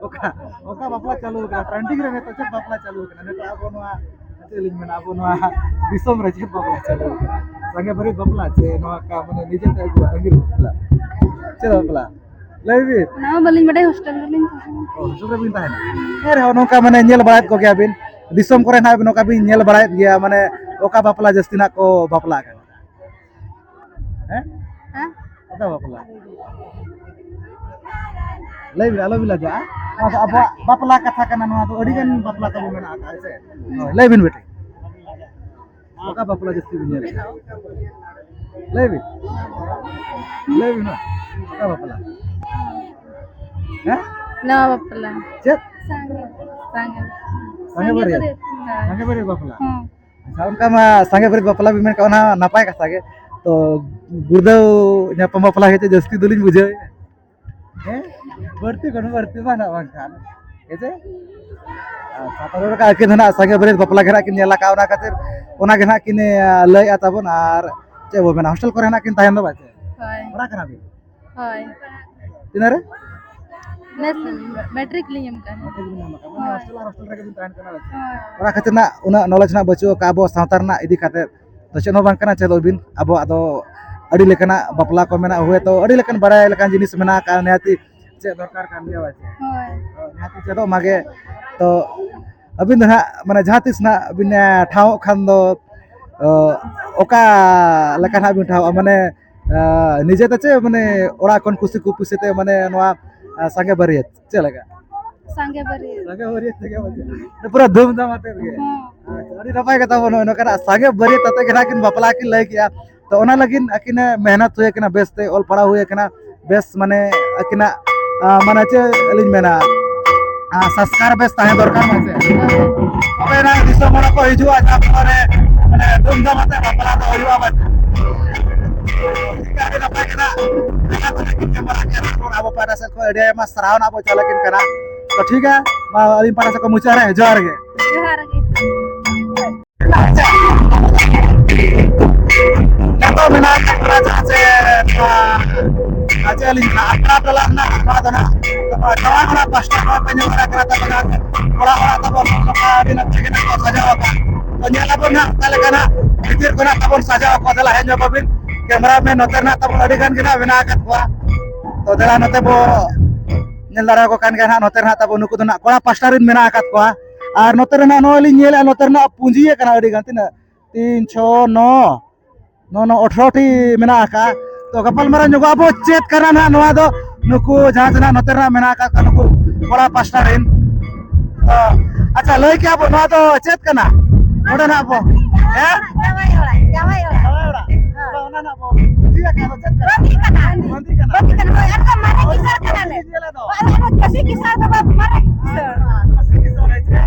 ᱚᱠᱟ, ᱚᱠᱟ ᱵᱟᱯᱞᱟ ᱪᱟᱹᱞᱩ ᱟᱠᱟᱱᱟ? Trending ᱨᱮ ᱱᱤᱛᱚᱜ ᱪᱮᱫ ᱵᱟᱯᱞᱟ ᱪᱟᱹᱞᱩ ᱟᱠᱟᱱᱟ? ᱱᱤᱛᱚᱜ ᱟᱵᱚ ᱱᱚᱣᱟ, ᱪᱮᱫ ᱞᱤᱧ ᱢᱮᱱᱟ, ᱟᱵᱚ ᱱᱚᱣᱟ ᱫᱤᱥᱚᱢ ᱨᱮ ᱪᱮᱫ ᱵᱟᱯᱞᱟ ᱪᱟᱹᱞᱩ ᱟᱠᱟᱱᱟ? ᱥᱟᱸᱜᱮ ᱵᱟᱹᱨᱭᱟᱹᱛ ᱵᱟᱯᱞᱟ ᱪᱮ ᱱᱚᱣᱟ ᱠᱟ-, ᱢᱟᱱᱮ ᱱᱤᱡᱮ ᱛᱮ ᱟᱹᱜᱩ, ᱟᱹᱜᱤᱨ ᱵᱟᱯᱞᱟ? ᱪᱮᱫ ᱵᱟᱯᱞᱟ? ᱞᱟᱹᱭ ᱵᱤᱱ᱾ ᱚᱱᱟ ᱦᱚᱸ ᱵᱟᱹᱞᱤᱧ ᱵᱟᱰᱟᱭᱟ, hostel ᱨᱮᱞᱤᱧ ᱛᱟᱦᱮᱱᱟ᱾ ᱚ, hostel ᱨᱮᱵᱤᱱ ᱛᱟᱦᱮᱱᱟ᱾ ᱮᱱ ᱨᱮᱦᱚᱸ ᱱᱚᱝᱠᱟ ᱢᱟᱱᱮ ᱧᱮᱞ ᱵᱟᱲᱟᱭᱮᱫ ᱠᱚᱜᱮᱭᱟ ᱵᱤᱱ, ᱫᱤᱥᱚᱢ ᱠᱚᱨᱮ ᱱᱟᱜ ᱱᱚᱝᱠᱟ ᱵᱤᱱ ᱧᱮᱞ ᱵᱟᱲᱟᱭᱮᱫ ᱜᱮᱭᱟ, ᱢᱟᱱᱮ ᱚᱠᱟ ᱵᱟᱯᱞᱟ ᱡᱟᱹᱥᱛᱤ ᱱᱟᱜ ᱠᱚ ᱵᱟᱯᱞᱟᱜ ᱠᱟᱱᱟ? ᱦᱮᱸ? ᱦᱮᱸ? ᱚᱠᱟ ᱵᱟᱯᱞᱟ? ᱞᱟᱹᱭ ᱵᱤᱱ, ᱟᱞᱚ ᱵᱤᱱ ᱞᱟᱡᱟᱜᱼᱟ᱾ ᱱᱚᱣᱟ ᱫᱚ ᱟᱵᱚᱣᱟᱜ ᱵᱟᱯᱞᱟ ᱠᱟᱛᱷᱟ ᱠᱟᱱᱟ, ᱱᱚᱣᱟ ᱫᱚ ᱟᱹᱰᱤ ᱜᱟᱱ ᱵᱟᱯᱞᱟ ᱛᱟᱵᱚ ᱢᱮᱱᱟᱜ ᱟᱠᱟᱫ, ᱦᱮᱸ ᱥᱮ? ᱦᱳᱭ, ᱞᱟᱹᱭ ᱵᱤᱱ ᱵᱤᱴᱤ᱾ ᱚᱠᱟ ᱵᱟᱯᱞᱟ ᱡᱟᱹᱥᱛᱤ ᱵᱤᱱ ᱧᱮᱞ ᱠᱟᱜᱼᱟ? ᱞᱟᱹᱭ ᱵᱤᱱ᱾ ᱞᱟᱹᱭ ᱵᱤᱱ ᱢᱟ᱾ ᱚᱠᱟ ᱵᱟᱯᱞᱟ? ᱦᱮᱸ? ᱱᱟᱣᱟ ᱵᱟᱯᱞᱟ᱾ ᱪᱮᱫ? ᱥᱟᱸᱜᱮ᱾ ᱥᱟᱸᱜᱮ᱾ ᱥᱟᱸᱜᱮ ᱵᱟᱹᱨᱭᱟᱹᱛ? ᱦᱳᱭ᱾ ᱥᱟᱸᱜᱮ ᱵᱟᱹᱨᱭᱟᱹᱛ ᱵᱟᱯᱞᱟ? ᱦᱮᱸ᱾ ᱟᱪᱪᱷᱟ, ᱚᱱᱠᱟ ᱢᱟ ᱥᱟᱸᱜᱮ ᱵᱟᱹᱨᱭᱟᱹᱛ ᱵᱟᱯᱞᱟ ᱵᱤᱱ ᱢᱮᱱ ᱠᱟᱜ, ᱚᱱᱟ ᱱᱟᱯᱟᱭ ᱠᱟᱛᱷᱟ ᱜᱮ᱾ ᱛᱚ, ᱜᱩᱲᱫᱟᱹᱣ ᱧᱟᱯᱟᱢ ᱵᱟᱯᱞᱟ ᱜᱮ ᱪᱮᱫ ᱡᱟᱹᱥᱛᱤ ᱫᱚᱞᱤᱧ ᱵᱩᱡᱷᱟᱹᱣᱮᱫᱼᱟ᱾ ᱦᱮᱸ, ᱵᱟᱹᱲᱛᱤ ᱠᱷᱚᱱ ᱵᱟᱹᱲᱛᱤ ᱢᱟ ᱱᱟᱜ ᱵᱟᱝᱠᱷᱟᱱ, ᱦᱮᱸ ᱥᱮ? ᱟᱪᱪᱷᱟ, ᱛᱟᱦᱞᱮ ᱚᱱᱠᱟ ᱟᱹᱠᱤᱱ ᱫᱚ ᱱᱟᱜ ᱥᱟᱸᱜᱮ ᱵᱟᱹᱨᱭᱟᱹᱛ ᱵᱟᱯᱞᱟ ᱜᱮ ᱱᱟᱜ ᱠᱤᱱ ᱧᱮᱞ ᱟᱠᱟᱫᱼᱟ, ᱚᱱᱟ ᱠᱷᱟᱹᱛᱤᱨ ᱚᱱᱟ ᱜᱮ ᱱᱟᱜ ᱠᱤᱱ, ᱮ, ᱞᱟᱹᱭᱮᱫᱼᱟ ᱛᱟᱵᱚᱱ᱾ ᱟᱨ ᱪᱮᱫ ᱵᱚ ᱢᱮᱱᱟ, ᱦᱳᱥᱴᱮᱞ ᱠᱚᱨᱮ ᱱᱟᱜ ᱠᱤᱱ ᱛᱟᱦᱮᱱ ᱫᱚ ᱵᱟᱝ ᱪᱮ? ᱦᱳᱭ᱾ ᱯᱟᱲᱦᱟᱜ ᱠᱟᱱᱟ ᱵᱤᱱ? ᱦᱳᱭ᱾ ᱛᱤᱱᱟᱹᱜ ᱨᱮ? ᱱᱮᱥ ᱢᱮᱴᱨᱤᱠ ᱞᱤᱧ ᱮᱢ ᱠᱟᱱᱟ᱾ ᱢᱮᱴᱨᱤᱠ ᱵᱤᱱ ᱮᱢ ᱟᱠᱟᱫ, ᱢᱟᱱᱮ ᱦᱳᱭ᱾ ᱦᱳᱥᱴᱮᱞ ᱟᱨ ᱦᱳᱥᱴᱮᱞ ᱨᱮᱜᱮ ᱵᱤᱱ ᱛᱟᱦᱮᱱ ᱠᱟᱱᱟ, ᱦᱳᱭ ᱥᱮ? ᱦᱳᱭ᱾ ᱚᱱᱟ ᱠᱷᱟᱹᱛᱤᱨ ᱱᱟᱜ ᱩᱱᱟᱹᱜ ᱱᱚᱞᱮᱡᱽ ᱱᱟᱜ ᱵᱟᱹᱪᱩᱜ ᱟᱠᱟᱫ ᱟᱵᱚ ᱥᱟᱶᱛᱟ ᱨᱮᱱᱟᱜ ᱤᱫᱤ ᱠᱟᱛᱮ᱾ ᱫᱚ ᱪᱮᱫ ᱦᱚᱸ ᱵᱟᱝ ᱠᱟᱱᱟ, ᱪᱮᱫᱚᱜ ᱵᱤᱱ᱾ ᱟᱵᱚᱣᱟᱜ ᱫᱚ ᱟᱹᱰᱤ ᱞᱮᱠᱟᱱᱟᱜ ᱵᱟᱯᱞᱟ ᱠᱚ ᱢᱮᱱᱟᱜᱼᱟ, ᱦᱳᱭᱛᱳ ᱟᱹᱰᱤ ᱞᱮᱠᱟᱱ ᱵᱟᱲᱟᱭ ᱞᱮᱠᱟᱱ ᱡᱤᱱᱤᱥ ᱢᱮᱱᱟᱜ ᱟᱠᱟᱫᱼᱟ, ᱱᱤᱦᱟᱹᱛᱤ ᱪᱮᱫ ᱫᱚᱨᱠᱟᱨ ᱠᱟᱱ ᱜᱮᱭᱟ, ᱵᱟᱝ ᱪᱮ? ᱦᱳᱭ᱾ ᱦᱳᱭ, ᱱᱤᱦᱟᱹᱛᱤ ᱪᱮᱫᱚᱜ ᱢᱟᱜᱮ᱾ ᱛᱚ ᱟᱹᱵᱤᱱ ᱫᱚ ᱱᱟᱦᱟᱜ, ᱢᱟᱱᱮ, ᱡᱟᱦᱟᱸ ᱛᱤᱥ ᱱᱟᱦᱟᱜ ᱵᱤᱱ, ᱮ, ᱴᱷᱟᱶᱚᱜ ᱠᱷᱟᱱ ᱫᱚ, ᱚ, ᱚᱠᱟ ᱞᱮᱠᱟ ᱱᱟᱦᱟᱜ ᱵᱤᱱ ᱴᱷᱟᱶᱚᱜᱼᱟ? ᱢᱟᱱᱮ, ᱮ, ᱱᱤᱡᱮ ᱛᱮ ᱪᱮ, ᱢᱟᱱᱮ, ᱚᱲᱟᱜ ᱠᱷᱚᱱ ᱠᱩᱥᱤ ᱠᱩᱯᱩᱥᱤ ᱛᱮ, ᱢᱟᱱᱮ, ᱱᱚᱣᱟ, ᱮ, ᱥᱟᱸᱜᱮ ᱵᱟᱹᱨᱭᱟᱹᱛ ᱪᱮᱫ ᱞᱮᱠᱟ? ᱥᱟᱸᱜᱮ ᱵᱟᱹᱨᱭᱟᱹᱛ᱾ ᱥᱟᱸᱜᱮ ᱵᱟᱹᱨᱭᱟᱹᱛ ᱛᱮᱜᱮ ᱵᱟᱝ ᱪᱮ? ᱯᱩᱨᱟᱹ ᱫᱷᱩᱢᱫᱷᱟᱢ ᱟᱛᱮᱫ ᱜᱮ? ᱦᱮᱸ᱾ ᱟᱪᱪᱷᱟ, ᱟᱹᱰᱤ ᱱᱟᱯᱟᱭ ᱠᱟᱛᱷᱟ ᱵᱚᱱ, ᱱᱚᱜᱼᱚᱭ ᱱᱚᱝᱠᱟᱱᱟᱜ ᱥᱟᱸᱜᱮ ᱵᱟᱹᱨᱭᱟᱹᱛ ᱟᱛᱮ ᱜᱮ ᱱᱟᱦᱟᱜ ᱠᱤᱱ ᱵᱟᱯᱞᱟ ᱠᱤᱱ ᱞᱟᱹᱭ ᱠᱮᱜᱼᱟ᱾ ᱛᱚ ᱚᱱᱟ ᱞᱟᱹᱜᱤᱫ ᱟᱹᱠᱤᱱ ᱢᱮᱦᱱᱚᱛ ᱦᱩᱭ ᱟᱠᱟᱱᱟ, ᱵᱮᱥ ᱛᱮ ᱚᱞ ᱯᱟᱲᱦᱟᱣ ᱦᱩᱭ ᱟᱠᱟᱱᱟ, ᱵᱮᱥ, ᱢᱟᱱᱮ, ᱟᱹᱠᱤᱱᱟᱜ, ᱟ, ᱢᱟᱱᱮ, ᱪᱮᱫ ᱞᱤᱧ ᱢᱮᱱᱟ, ᱟ, ᱥᱚᱝᱥᱠᱟᱨ ᱵᱮᱥ ᱛᱟᱦᱮᱸ ᱫᱚᱨᱠᱟᱨ, ᱢᱟᱥᱮ᱾ ᱛᱚᱵᱮ ᱱᱟᱜ ᱫᱤᱥᱚᱢ ᱦᱚᱲ ᱠᱚ ᱦᱤᱡᱩᱜᱼᱟ, ᱡᱟᱦᱟᱸ ᱯᱚᱨᱮ, ᱢᱟᱱᱮ, ᱫᱷᱩᱢᱫᱷᱟᱢ ᱟᱛᱮ ᱵᱟᱯᱞᱟ ᱫᱚ ᱦᱩᱭᱩᱜᱼᱟ, ᱢᱟᱥᱮ᱾ ᱟᱹᱰᱤ ᱱᱟᱯᱟᱭ ᱠᱟᱱᱟ᱾ ᱟᱵᱚ ᱯᱟᱦᱴᱟ ᱥᱮᱫ ᱠᱷᱚᱱ ᱟᱹᱰᱤ ᱟᱭᱢᱟ ᱥᱟᱨᱦᱟᱣ ᱱᱟᱜ ᱵᱚ ᱪᱟᱞ ᱟᱹᱠᱤᱱ ᱠᱟᱱᱟ᱾ ᱛᱚ ᱴᱷᱤᱠ ᱜᱮᱭᱟ, ᱢᱟ ᱟᱹᱞᱤᱧ ᱯᱟᱦᱴᱟ ᱥᱮᱫ ᱠᱷᱚᱱ ᱢᱩᱪᱟᱹᱫ ᱨᱮ ᱡᱚᱦᱟᱨ ᱜᱮ᱾ ᱡᱚᱦᱟᱨ ᱜᱮ᱾ ᱱᱤᱛᱚᱜ ᱢᱮᱱᱟᱜ ᱟᱠᱟᱫ ᱵᱚᱱᱟ ᱡᱟᱦᱟᱸ ᱪᱮ, ᱱᱚᱣᱟ, ᱪᱮᱫ ᱞᱤᱧ ᱢᱮᱱᱟ, ᱟᱠᱷᱲᱟ ᱴᱚᱞᱟ ᱨᱮᱱᱟᱜ ᱱᱚᱣᱟ ᱫᱚ ᱱᱟᱜ ᱡᱟᱶᱟᱭ ᱚᱲᱟᱜ ᱯᱟᱥᱴᱟ ᱠᱷᱚᱱ ᱯᱮ ᱧᱮᱞ ᱫᱟᱲᱮᱭᱟᱜ ᱠᱟᱱᱟ, ᱛᱟᱵᱚᱱᱟ ᱠᱚᱲᱟ ᱚᱲᱟᱜ ᱛᱟᱵᱚᱱ ᱱᱚᱝᱠᱟ ᱟᱹᱰᱤ ᱱᱟᱯᱟᱭ ᱜᱮ ᱱᱟᱜ ᱠᱚ ᱥᱟᱡᱟᱣ ᱟᱠᱟᱫ᱾ ᱛᱚ ᱧᱮᱞ ᱟᱵᱚᱱ ᱱᱟᱜ ᱚᱠᱟ ᱞᱮᱠᱟ ᱱᱟᱜ ᱵᱷᱤᱛᱤᱨ ᱠᱷᱚᱱᱟᱜ ᱛᱟᱵᱚᱱ ᱥᱟᱡᱟᱣ ᱟᱠᱟᱫ᱾ ᱫᱮᱞᱟ ᱦᱮᱡ ᱧᱚᱜ ᱟᱵᱤᱱ, ᱠᱮᱢᱨᱟ ᱢᱮᱱ ᱱᱚᱛᱮ ᱨᱮᱱᱟᱜ ᱛᱟᱵᱚᱱ ᱟᱹᱰᱤ ᱜᱟᱱ ᱜᱮ ᱱᱟᱜ ᱢᱮᱱᱟᱜ ᱟᱠᱟᱫ ᱠᱚᱣᱟ᱾ ᱛᱚ ᱫᱮᱞᱟ ᱱᱚᱛᱮ ᱵᱚ ᱧᱮᱞ ᱫᱟᱲᱮᱭᱟᱠᱚ ᱠᱟᱱ ᱜᱮᱭᱟ ᱱᱟᱜ, ᱱᱚᱛᱮ ᱨᱮᱱᱟᱜ ᱛᱟᱵᱚᱱ ᱱᱩᱠᱩ ᱫᱚ ᱱᱟᱜ ᱠᱚᱲᱟ ᱯᱟᱥᱴᱟ ᱨᱮᱱ ᱢᱮᱱᱟᱜ ᱟᱠᱟᱫ ᱠᱚᱣᱟ᱾ ᱟᱨ ᱱᱚᱛᱮ ᱨᱮᱱᱟᱜ ᱱᱚᱜᱼᱚᱭ ᱞᱤᱧ ᱧᱮᱞᱮᱫᱼᱟ, ᱱᱚᱛᱮ ᱨᱮᱱᱟᱜ ᱯᱩᱸᱡᱤ ᱟᱠᱟᱱᱟ ᱟᱹᱰᱤ ᱜᱟᱱ, ᱛᱤᱱᱟᱹᱜ? ᱛᱤᱱ, ᱪᱷᱚ, ᱱᱚ, ᱱᱚ, ᱱᱚ, ᱟᱴᱷᱨᱚ ᱴᱤ ᱢᱮᱱᱟᱜ ᱟᱠᱟᱫᱼᱟ᱾ ᱛᱚ ᱜᱟᱯᱟᱞ ᱢᱟᱨᱟᱣ ᱧᱚᱜᱚᱜ ᱟᱵᱚ ᱪᱮᱫ ᱠᱟᱱᱟ ᱱᱟᱦᱟᱜ ᱱᱚᱣᱟ ᱫᱚ, ᱱᱩᱠᱩ ᱡᱟᱦᱟᱸ ᱛᱤᱱᱟᱹᱜ ᱱᱚᱛᱮ ᱨᱮᱱᱟᱜ ᱢᱮᱱᱟᱜ ᱟᱠᱟᱫ ᱠᱚᱣᱟ, ᱱᱩᱠᱩ ᱠᱚᱲᱟ ᱯᱟᱥᱴᱟ ᱨᱮᱱ᱾ ᱛᱚ ᱟᱪᱪᱷᱟ, ᱞᱟᱹᱭ ᱠᱮᱜᱼᱟ ᱵᱚ, ᱱᱚᱣᱟ ᱫᱚ ᱪᱮᱫ ᱠᱟᱱᱟ? ᱱᱚᱰᱮ ᱱᱟᱦᱟᱜ ᱵᱚ, ᱦᱮᱸ? ᱡᱟᱶᱟᱭ ᱚᱲᱟᱜ, ᱡᱟᱶᱟᱭ ᱚᱲᱟᱜ᱾ ᱡᱟᱶᱟᱭ ᱚᱲᱟᱜ᱾ ᱦᱮᱸ᱾ ᱛᱚ ᱚᱱᱟ ᱱᱟᱦᱟᱜ ᱵᱚ ᱵᱟᱸᱫᱤ ᱟᱠᱟᱫ ᱫᱚ ᱪᱮᱫ ᱠᱟᱱᱟ? ᱵᱟᱸᱫᱤ ᱠᱟᱱᱟ᱾ ᱵᱟᱸᱫᱤ ᱠᱟᱱᱟ᱾ ᱦᱳᱭ, ᱟᱨ ᱫᱚ ᱢᱟᱨᱮ ᱠᱤᱥᱟᱹᱬ ᱠᱟᱱᱟᱞᱮ᱾ ᱵᱟᱸᱫᱤ ᱟᱞᱮ ᱫᱚ᱾ ᱟᱨ ᱟᱞᱮ ᱪᱟᱹᱥᱤ ᱠᱤᱥᱟᱹᱬ ᱫᱚ ᱵᱟᱝ, ᱢᱟᱨᱮ ᱠᱤᱥᱟᱹᱬ᱾ ᱪᱟᱹᱥᱤ ᱠᱤᱥᱟᱹᱬ, ᱦᱮᱸ ᱪᱮ?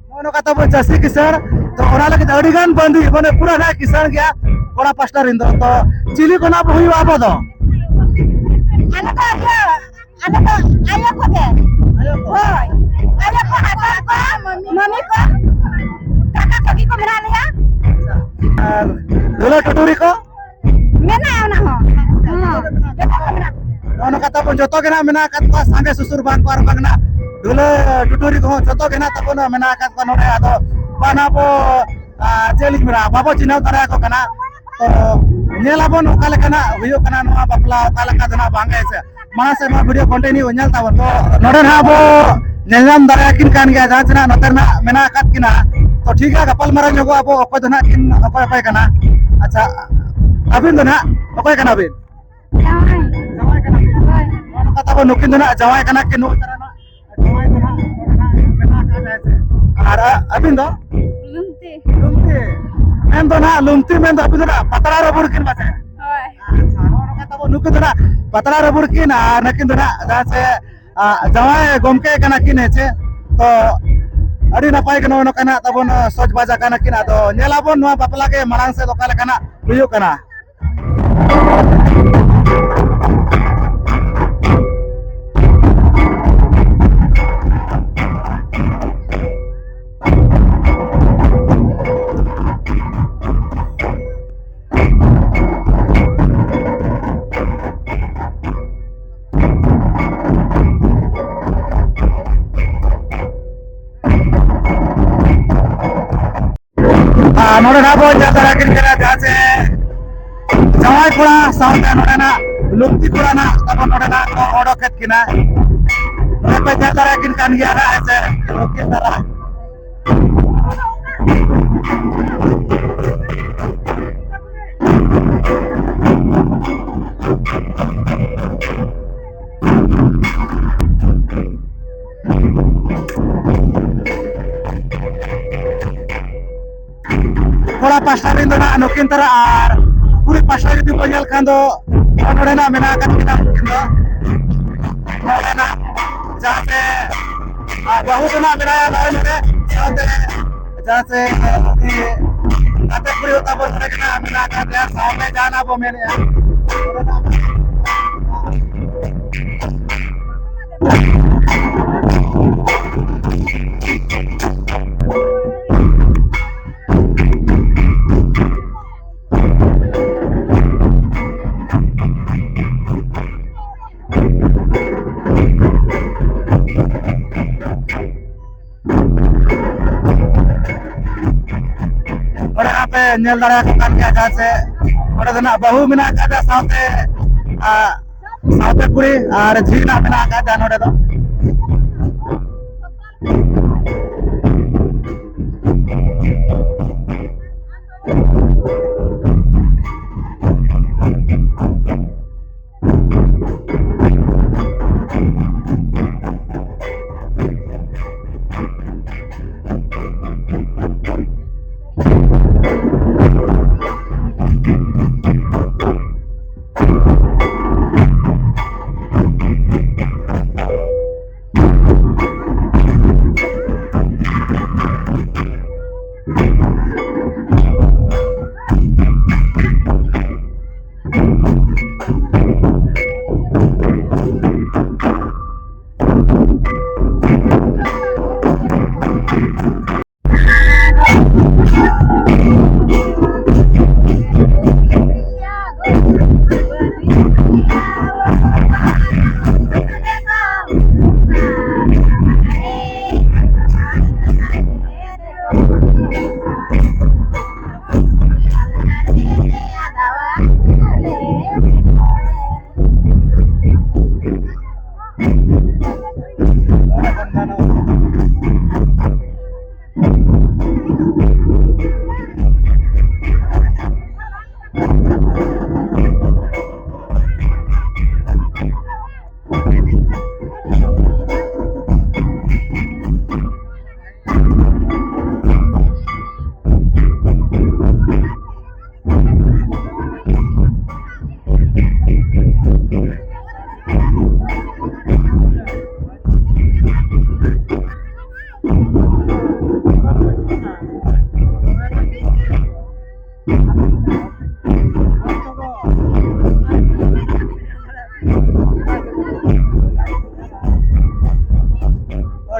ᱱᱚᱜᱼᱚ ᱱᱚᱝᱠᱟ ᱛᱟᱵᱚ ᱪᱟᱹᱥᱤ ᱠᱤᱥᱟᱹᱬ᱾ ᱛᱚ ᱚᱱᱟ ᱞᱟᱹᱜᱤᱫ ᱟᱹᱰᱤ ᱜᱟᱱ ᱵᱟᱸᱫᱤ, ᱢᱟᱱᱮ ᱯᱩᱨᱟᱹ ᱱᱟᱜ ᱠᱤᱥᱟᱹᱬ ᱜᱮᱭᱟ ᱠᱚᱲᱟ ᱯᱟᱥᱴᱟ ᱨᱮᱱ ᱫᱚ᱾ ᱛᱚ ᱪᱤᱞᱤ ᱠᱚ ᱱᱟᱜ ᱵᱚ ᱦᱩᱭᱩᱜᱼᱟ ᱟᱵᱚ ᱫᱚ? ᱟᱞᱮ ᱫᱚ ᱤᱭᱟᱹ, ᱟᱞᱮ ᱫᱚ ᱟᱭᱳ ᱠᱚᱜᱮ᱾ ᱟᱭᱳ ᱠᱚ? ᱦᱳᱭ᱾ ᱟᱭᱳ ᱠᱚ, ᱦᱟᱛᱚᱢ ᱠᱚ, ᱢᱟᱹᱢᱤ ᱠᱚ, ᱠᱟᱠᱟ ᱠᱚ ᱜᱮ ᱠᱚ ᱢᱮᱱᱟᱜ ᱞᱮᱭᱟ᱾ ᱟᱨ ᱫᱩᱞᱟᱹᱲ ᱴᱩᱴᱩᱨᱤ ᱠᱚ? ᱢᱮᱱᱟᱜᱼᱟ ᱚᱱᱟ ᱦᱚᱸ᱾ ᱦᱚᱸ, ᱡᱚᱛᱚ ᱠᱚ ᱢᱮᱱᱟᱜ ᱠᱚᱣᱟ᱾ ᱱᱚᱜᱼᱚ ᱱᱚᱝᱠᱟ ᱛᱟᱵᱚᱱ ᱡᱚᱛᱚ ᱜᱮ ᱱᱟᱜ ᱢᱮᱱᱟᱜ ᱟᱠᱟᱫ ᱠᱚᱣᱟ, ᱥᱟᱸᱜᱮ ᱥᱩᱥᱩᱨ ᱵᱟᱝ ᱠᱚ ᱟᱨ ᱵᱟᱝ ᱱᱟᱜ ᱫᱩᱞᱟᱹᱲ ᱴᱩᱴᱩᱨᱤ ᱠᱚᱦᱚᱸ ᱡᱚᱛᱚ ᱜᱮ ᱱᱟᱜ ᱛᱟᱵᱚᱱ ᱢᱮᱱᱟᱜ ᱟᱠᱟᱫ ᱠᱚᱣᱟ ᱱᱚᱰᱮ᱾ ᱟᱫᱚ ᱵᱟᱝ ᱟᱵᱚ, ᱟᱨ ᱪᱮᱫ ᱞᱤᱧ ᱢᱮᱱᱟ, ᱵᱟᱵᱚ ᱪᱤᱱᱦᱟᱹᱣ ᱫᱟᱲᱮᱭᱟᱠᱚ ᱠᱟᱱᱟ᱾ ᱛᱚ ᱧᱮᱞ ᱟᱵᱚᱱ ᱚᱠᱟ ᱞᱮᱠᱟᱱᱟᱜ ᱦᱩᱭᱩᱜ ᱠᱟᱱᱟ ᱱᱚᱣᱟ ᱵᱟᱯᱞᱟ, ᱚᱠᱟ ᱞᱮᱠᱟ ᱫᱚ ᱱᱟᱜ ᱵᱟᱝ ᱜᱮ ᱥᱮ᱾ ᱢᱟᱲᱟᱝ ᱥᱮᱫ ᱱᱚᱣᱟ video continue ᱧᱮᱞ ᱛᱟᱵᱚᱱ᱾ ᱛᱚ ᱱᱚᱰᱮ ᱱᱟᱜ ᱟᱵᱚ ᱧᱮᱞ ᱧᱟᱢ ᱫᱟᱲᱮᱭᱟᱠᱤᱱ ᱠᱟᱱ ᱜᱮᱭᱟ, ᱡᱟᱦᱟᱸ ᱛᱤᱱᱟᱹᱜ ᱱᱚᱛᱮ ᱨᱮᱱᱟᱜ ᱢᱮᱱᱟᱜ ᱟᱠᱟᱫ ᱠᱤᱱᱟ᱾ ᱛᱚ ᱴᱷᱤᱠ ᱜᱮᱭᱟ, ᱜᱟᱯᱟᱞ ᱢᱟᱨᱟᱣ ᱧᱚᱜᱚᱜ ᱟᱵᱚ ᱚᱠᱚᱭ ᱫᱚ ᱱᱟᱜ ᱠᱤᱱ ᱚᱠᱚᱭ ᱚᱠᱚᱭ ᱠᱟᱱᱟ᱾ ᱟᱪᱪᱷᱟ, ᱟᱹᱵᱤᱱ ᱫᱚ ᱱᱟᱜ ᱚᱠᱚᱭ ᱠᱟᱱᱟ ᱵᱤᱱ? ᱡᱟᱶᱟᱭ᱾ ᱡᱟᱶᱟᱭ ᱠᱟᱱᱟ ᱵᱤᱱ? ᱦᱳᱭ᱾ ᱱᱚᱜᱼᱚ ᱱᱚᱝᱠᱟ ᱛᱟᱵᱚ ᱱᱩᱠᱤᱱ ᱫᱚ ᱱᱟᱜ ᱡᱟᱶᱟᱭ ᱠᱟᱱᱟ ᱠᱤᱱ, ᱱᱩᱭ ᱛᱟᱨᱟ ᱱᱟᱜ ᱡᱟᱶᱟᱭ ᱫᱚ ᱱᱟᱜ ᱱᱚᱰᱮ ᱱᱟᱜ ᱢᱮᱱᱟᱜ ᱟᱠᱟᱫ ᱛᱟᱭᱟ ᱥᱮ᱾ ᱟᱨ ᱟᱹᱵᱤᱱ ᱫᱚ? ᱞᱩᱢᱛᱤ᱾ ᱞᱩᱢᱛᱤ᱾ ᱢᱮᱱ ᱫᱚ ᱱᱟᱜ ᱞᱩᱢᱛᱤ, ᱢᱮᱱ ᱫᱚ ᱟᱹᱵᱤᱱ ᱫᱚ ᱱᱟᱜ ᱯᱟᱛᱲᱟ ᱨᱮ ᱵᱩᱨ ᱠᱤᱱ ᱯᱟᱥᱮ? ᱦᱳᱭ᱾ ᱟᱪᱪᱷᱟ, ᱱᱚᱜᱼᱚ ᱱᱚᱝᱠᱟ ᱛᱟᱵᱚ ᱱᱩᱠᱤᱱ ᱫᱚ ᱱᱟᱜ ᱯᱟᱛᱲᱟ ᱨᱮ ᱵᱩᱨ ᱠᱤᱱ ᱟᱨ ᱱᱩᱠᱤᱱ ᱫᱚ ᱱᱟᱜ ᱡᱟᱦᱟᱸ ᱥᱮ, ᱟ, ᱡᱟᱶᱟᱭ ᱜᱚᱢᱠᱮ ᱠᱟᱱᱟ ᱠᱤᱱ, ᱦᱮᱸ ᱪᱮ? ᱛᱚ ᱟᱹᱰᱤ ᱱᱟᱯᱟᱭ ᱜᱮ ᱱᱚᱜᱼᱚ ᱱᱚᱝᱠᱟ ᱱᱟᱜ ᱛᱟᱵᱚᱱ, ᱟ, ᱥᱚᱡᱽ ᱵᱟᱡᱟ ᱠᱟᱱᱟ ᱠᱤᱱ᱾ ᱟᱫᱚ ᱧᱮᱞ ᱟᱵᱚᱱ ᱱᱚᱣᱟ ᱵᱟᱯᱞᱟ ᱜᱮ ᱢᱟᱲᱟᱝ ᱥᱮᱫ ᱚᱠᱟ ᱞᱮᱠᱟ ᱱᱟᱜ ᱦᱩᱭᱩᱜ ᱠᱟᱱᱟ᱾ ᱟᱨ ᱱᱚᱰᱮ ᱱᱟᱜ ᱵᱚᱱ ᱧᱮᱞ ᱫᱟᱲᱮᱭᱟᱠᱤᱱ ᱠᱟᱱᱟ ᱡᱟᱦᱟᱸ ᱥᱮ ᱡᱟᱶᱟᱭ ᱠᱚᱲᱟ ᱥᱟᱶᱛᱮ ᱱᱚᱰᱮᱱᱟᱜ ᱞᱩᱝᱛᱤ ᱠᱚᱲᱟ ᱱᱟᱜ ᱛᱟᱵᱚᱱ ᱱᱚᱰᱮᱱᱟᱜ ᱠᱚ ᱚᱰᱚᱠᱮᱫ ᱠᱤᱱᱟ᱾ ᱱᱚᱰᱮ ᱯᱮ ᱧᱮᱞ ᱫᱟᱲᱮᱭᱟᱠᱤᱱ ᱠᱟᱱ ᱜᱮᱭᱟ ᱱᱟᱜ, ᱦᱮᱸ ᱥᱮ? ᱱᱩᱠᱤᱱ ᱫᱟᱨᱟ᱾ ᱠᱚᱲᱟ ᱯᱟᱥᱴᱟ ᱨᱮᱱ ᱫᱚ ᱱᱟᱜ ᱱᱩᱠᱤᱱ ᱛᱟᱨᱟ, ᱟᱨ ᱠᱩᱲᱤ ᱯᱟᱥᱴᱟ ᱡᱩᱫᱤ ᱵᱚᱱ ᱧᱮᱞ ᱠᱷᱟᱱ ᱫᱚ ᱱᱚᱰᱮ ᱱᱟᱜ ᱢᱮᱱᱟᱜ ᱟᱠᱟᱫ ᱠᱤᱱᱟ ᱱᱩᱠᱤᱱ ᱫᱚ᱾ ᱱᱚᱰᱮ ᱱᱟᱜ ᱡᱟᱦᱟᱸ ᱥᱮ, ᱟᱨ ᱵᱟᱹᱦᱩ ᱫᱚ ᱱᱟᱜ ᱢᱮᱱᱟᱭᱟ ᱱᱚᱜᱼᱚᱭ ᱱᱚᱰᱮ, ᱥᱟᱶᱛᱮ ᱡᱟᱦᱟᱸ ᱥᱮ ᱩᱱᱤ ᱜᱟᱛᱮ ᱠᱩᱲᱤ ᱦᱚᱸ ᱛᱟᱵᱚᱱ ᱱᱚᱰᱮ ᱜᱮ ᱱᱟᱜ ᱢᱮᱱᱟᱜ ᱟᱠᱟᱫ ᱫᱮᱭᱟ, ᱥᱟᱶᱛᱮ ᱡᱟᱦᱟᱱᱟᱜ ᱵᱚ ᱢᱮᱱᱮᱫᱼᱟ᱾ ᱚᱸᱰᱮ ᱟᱯᱮ ᱧᱮᱞ ᱫᱟᱲᱮᱭᱟᱠᱚ ᱠᱟᱱ ᱜᱮᱭᱟ, ᱡᱟᱦᱟᱸ ᱥᱮ ᱚᱸᱰᱮ ᱫᱚ ᱱᱟᱜ ᱵᱟᱹᱦᱩ ᱢᱮᱱᱟᱜ ᱟᱠᱟᱫᱟ, ᱥᱟᱶᱛᱮ, ᱟ, ᱥᱟᱶᱛᱮ ᱠᱩᱲᱤ ᱟᱨ ᱡᱷᱤ ᱱᱟᱜ ᱢᱮᱱᱟᱜ ᱟᱠᱟᱫᱟ ᱱᱚᱰᱮ ᱫᱚ᱾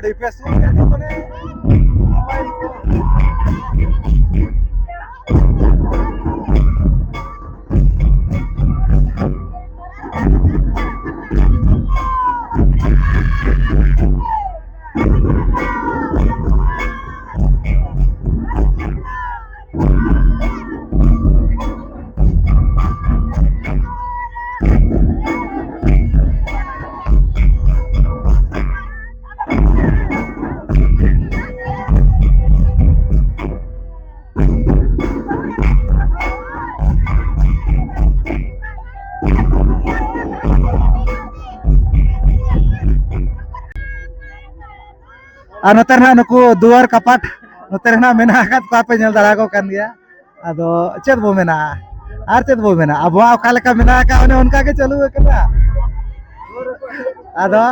ᱞᱟᱹᱭ ᱯᱮ, ᱥᱩᱨ ᱨᱮ ᱫᱚ ᱢᱟᱱᱮ ᱱᱟᱯᱟᱭ ᱠᱚ᱾ ᱟᱨ ᱱᱚᱛᱮ ᱨᱮ ᱱᱟᱦᱟᱜ ᱱᱩᱠᱩ ᱫᱩᱣᱟᱹᱨ ᱠᱟᱯᱟᱴ ᱱᱚᱛᱮ ᱨᱮ ᱱᱟᱦᱟᱜ ᱢᱮᱱᱟᱜ ᱟᱠᱟᱫ ᱠᱚᱣᱟ, ᱯᱮ ᱧᱮᱞ ᱫᱟᱲᱮ ᱟᱠᱚ ᱠᱟᱱ ᱜᱮᱭᱟ᱾ ᱟᱫᱚ ᱪᱮᱫ ᱵᱚ ᱢᱮᱱᱟ, ᱟᱨ ᱪᱮᱫ ᱵᱚ ᱢᱮᱱᱟ, ᱟᱵᱚᱣᱟᱜ ᱚᱠᱟ ᱞᱮᱠᱟ ᱢᱮᱱᱟᱜ ᱟᱠᱟᱫ, ᱚᱱᱮ ᱚᱱᱠᱟ ᱜᱮ ᱪᱟᱹᱞᱩ ᱟᱠᱟᱱᱟ᱾ ᱟᱫᱚ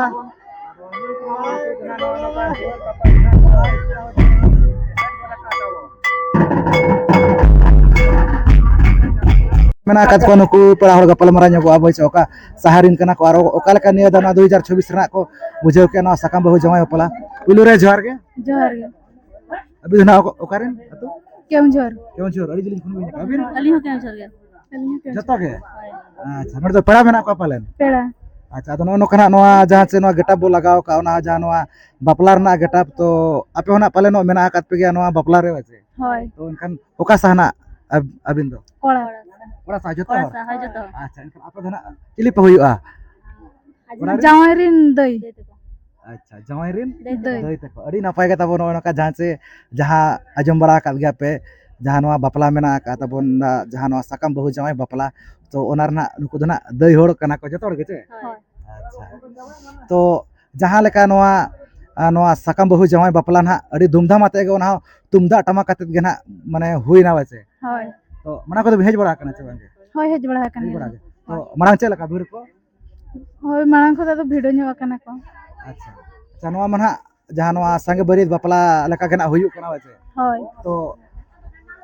ᱢᱮᱱᱟᱜ ᱟᱠᱟᱫ ᱠᱚᱣᱟ ᱱᱩᱠᱩ ᱯᱮᱲᱟ ᱦᱚᱲ, ᱜᱟᱯᱟᱞᱢᱟᱨᱟᱣ ᱧᱚᱜᱚᱜᱼᱟ ᱵᱚᱭ ᱪᱮ, ᱚᱠᱟ ᱥᱟᱦᱟ ᱨᱮᱱ ᱠᱟᱱᱟ ᱠᱚ ᱟᱨ ᱚᱠᱟ ᱞᱮᱠᱟ ᱱᱤᱭᱟᱹ ᱫᱷᱟᱣ ᱱᱚᱣᱟ ᱫᱩ ᱦᱟᱡᱟᱨ ᱪᱷᱚᱵᱵᱤᱥ ᱨᱮᱱᱟᱜ ᱠᱚ ᱵᱩᱡᱷᱟᱹᱣ ᱠᱮᱜᱼᱟ ᱱᱚᱣᱟ ᱥᱟᱠᱟᱢ ᱵᱟᱹᱦᱩ ᱡᱟᱶᱟᱭ ᱵᱟᱯᱞᱟ᱾ ᱯᱩᱭᱞᱩ ᱨᱮ ᱡᱚᱦᱟᱨ ᱜᱮ᱾ ᱡᱚᱦᱟᱨ ᱜᱮ᱾ ᱟᱹᱵᱤᱱ ᱫᱚ ᱱᱟᱦᱟᱜ ᱚᱠᱟ-, ᱚᱠᱟᱨᱮᱱ ᱟᱹᱛᱩ? ᱠᱮᱣᱚᱱᱡᱷᱚᱨ᱾ ᱠᱮᱣᱚᱱᱡᱷᱚᱨ, ᱟᱹᱰᱤ ᱡᱤᱞᱤᱧ ᱠᱷᱚᱱ ᱵᱤᱱ ᱦᱮᱡ ᱟᱠᱟᱱᱟ᱾ ᱟᱹᱵᱤᱱ? ᱟᱹᱞᱤᱧ ᱦᱚᱸ ᱠᱮᱣᱚᱱᱡᱷᱚᱨ ᱜᱮ᱾ ᱟᱹᱞᱤᱧ ᱦᱚᱸ ᱠᱮᱣᱚᱱᱡᱷᱚᱨ᱾ ᱡᱚᱛᱚ ᱜᱮ? ᱦᱳᱭ᱾ ᱟᱪᱪᱷᱟ, ᱱᱚᱰᱮ ᱫᱚ ᱯᱮᱲᱟ ᱢᱮᱱᱟᱜ ᱠᱚᱣᱟ ᱯᱟᱞᱮᱱ? ᱯᱮᱲᱟ᱾ ᱟᱪᱪᱷᱟ, ᱟᱫᱚ ᱱᱚᱜᱼᱚ ᱱᱚᱝᱠᱟ ᱱᱟᱦᱟᱜ ᱱᱚᱣᱟ ᱡᱟᱦᱟᱸ ᱪᱮ ᱱᱚᱣᱟ ᱜᱮᱴᱟᱯ ᱵᱚ ᱞᱟᱜᱟᱣ ᱠᱟᱜᱼᱟ, ᱚᱱᱟ ᱡᱟᱦᱟᱸ ᱱᱚᱣᱟ ᱵᱟᱯᱞᱟ ᱨᱮᱱᱟᱜ ᱜᱮᱴᱟᱯ, ᱛᱚ ᱟᱯᱮ ᱦᱚᱸ ᱱᱟᱜ ᱯᱟᱞᱮᱱᱚᱜ ᱢᱮᱱᱟᱜ ᱟᱠᱟᱫ ᱯᱮ ᱜᱮᱭᱟ ᱱᱚᱣᱟ ᱵᱟᱯᱞᱟ ᱨᱮ, ᱦᱮᱸ ᱥᱮ? ᱦᱳᱭ᱾ ᱛᱚ ᱮᱱᱠᱷᱟᱱ ᱚᱠᱟ ᱥᱟᱦᱟ ᱱᱟᱜ ᱟᱵ-, ᱟᱹᱵᱤᱱ ᱫᱚ? ᱠᱚᱲᱟ᱾ ᱠᱚᱲᱟ ᱥᱟᱦᱟ ᱡᱚᱛᱚ ᱠᱚᱲᱟ ᱦᱚᱲ? ᱥᱟᱦᱟ, ᱦᱳᱭ, ᱡᱚᱛᱚ ᱦᱚᱲ᱾ ᱟᱪᱪᱷᱟ, ᱮᱱᱠᱷᱟᱱ ᱟᱯᱮ ᱫᱚ ᱱᱟᱜ ᱪᱤᱞᱤ ᱯᱮ ᱦᱩᱭᱩᱜᱼᱟ? ᱚᱲᱟᱜ ᱨᱮ? ᱡᱟᱶᱟᱭ ᱨᱮᱱ ᱫᱟᱹᱭ᱾ ᱟᱪᱪᱷᱟ, ᱡᱟᱶᱟᱭ ᱨᱮᱱ ᱫᱟᱹᱭ᱾ ᱫᱟᱹᱭ ᱛᱟᱠᱚ᱾ ᱟᱹᱰᱤ ᱱᱟᱯᱟᱭ ᱜᱮ ᱛᱟᱵᱚ ᱱᱚᱜᱼᱚᱭ ᱱᱚᱝᱠᱟ ᱡᱟᱦᱟᱸ ᱪᱮ, ᱡᱟᱦᱟᱸ ᱟᱸᱡᱚᱢ ᱵᱟᱲᱟ ᱟᱠᱟᱫ ᱜᱮᱭᱟ ᱯᱮ, ᱡᱟᱦᱟᱸ ᱱᱚᱣᱟ ᱵᱟᱯᱞᱟ ᱢᱮᱱᱟᱜ ᱟᱠᱟᱫ ᱛᱟᱵᱚᱱ, ᱡᱟᱦᱟᱸ ᱱᱚᱣᱟ ᱥᱟᱠᱟᱢ ᱵᱟᱹᱦᱩ ᱡᱟᱶᱟᱭ ᱵᱟᱯᱞᱟ, ᱛᱚ ᱚᱱᱟ ᱨᱮᱱᱟᱜ ᱱᱩᱠᱩ ᱫᱚ ᱱᱟᱜ ᱫᱟᱹᱭ ᱦᱚᱲ ᱠᱟᱱᱟ ᱠᱚ, ᱡᱚᱛᱚ ᱦᱚᱲ ᱜᱮ ᱪᱮ? ᱦᱳᱭ᱾ ᱟᱪᱪᱷᱟ, ᱛᱚ ᱡᱟᱦᱟᱸ ᱞᱮᱠᱟ ᱱᱚᱣᱟ, ᱟ, ᱱᱚᱣᱟ ᱥᱟᱠᱟᱢ ᱵᱟᱹᱦᱩ ᱡᱟᱶᱟᱭ ᱵᱟᱯᱞᱟ ᱱᱟᱦᱟᱜ ᱟᱹᱰᱤ ᱫᱷᱩᱢᱫᱷᱟᱢ ᱟᱛᱮ ᱜᱮ, ᱚᱱᱟ ᱦᱚᱸ ᱛᱩᱢᱫᱟᱜ ᱴᱟᱢᱟᱠ ᱟᱛᱮ ᱜᱮ ᱱᱟᱦᱟᱜ ᱢᱟᱱᱮ ᱦᱩᱭᱱᱟ, ᱵᱟᱪᱮ? ᱦᱳᱭ᱾ ᱛᱚ ᱢᱟᱲᱟᱝ ᱠᱚᱫᱚ ᱵᱤᱱ ᱦᱮᱡ ᱵᱟᱲᱟ ᱟᱠᱟᱱᱟ ᱪᱮ ᱵᱟᱝ? ᱦᱳᱭ, ᱦᱮᱡ ᱵᱟᱲᱟ ᱟᱠᱟᱱ ᱦᱮᱡ ᱵᱟᱲᱟ ᱜᱮᱭᱟ᱾ ᱜᱮ᱾ ᱛᱚ ᱦᱳᱭ᱾ ᱢᱟᱲᱟᱝ ᱪᱮᱫ ᱞᱮᱠᱟ ᱵᱷᱤᱲ ᱠᱚ? ᱦᱳᱭ, ᱢᱟᱲᱟᱝ ᱠᱷᱚᱱ ᱫᱚ ᱟᱫᱚ ᱵᱷᱤᱲ ᱧᱚᱜ ᱟᱠᱟᱱᱟ ᱠᱚ᱾ ᱟᱪᱪᱷᱟ, ᱟᱪᱪᱷᱟ, ᱱᱚᱣᱟ ᱢᱟ ᱱᱟᱦᱟᱜ ᱡᱟᱦᱟᱸ ᱱᱚᱣᱟ ᱥᱟᱸᱜᱮ ᱵᱟᱹᱨᱭᱟᱹᱛ ᱵᱟᱯᱞᱟ ᱞᱮᱠᱟ ᱜᱮ ᱱᱟᱜ ᱦᱩᱭᱩᱜ ᱠᱟᱱᱟ, ᱵᱟᱪᱮ? ᱦᱳᱭ᱾ ᱛᱚ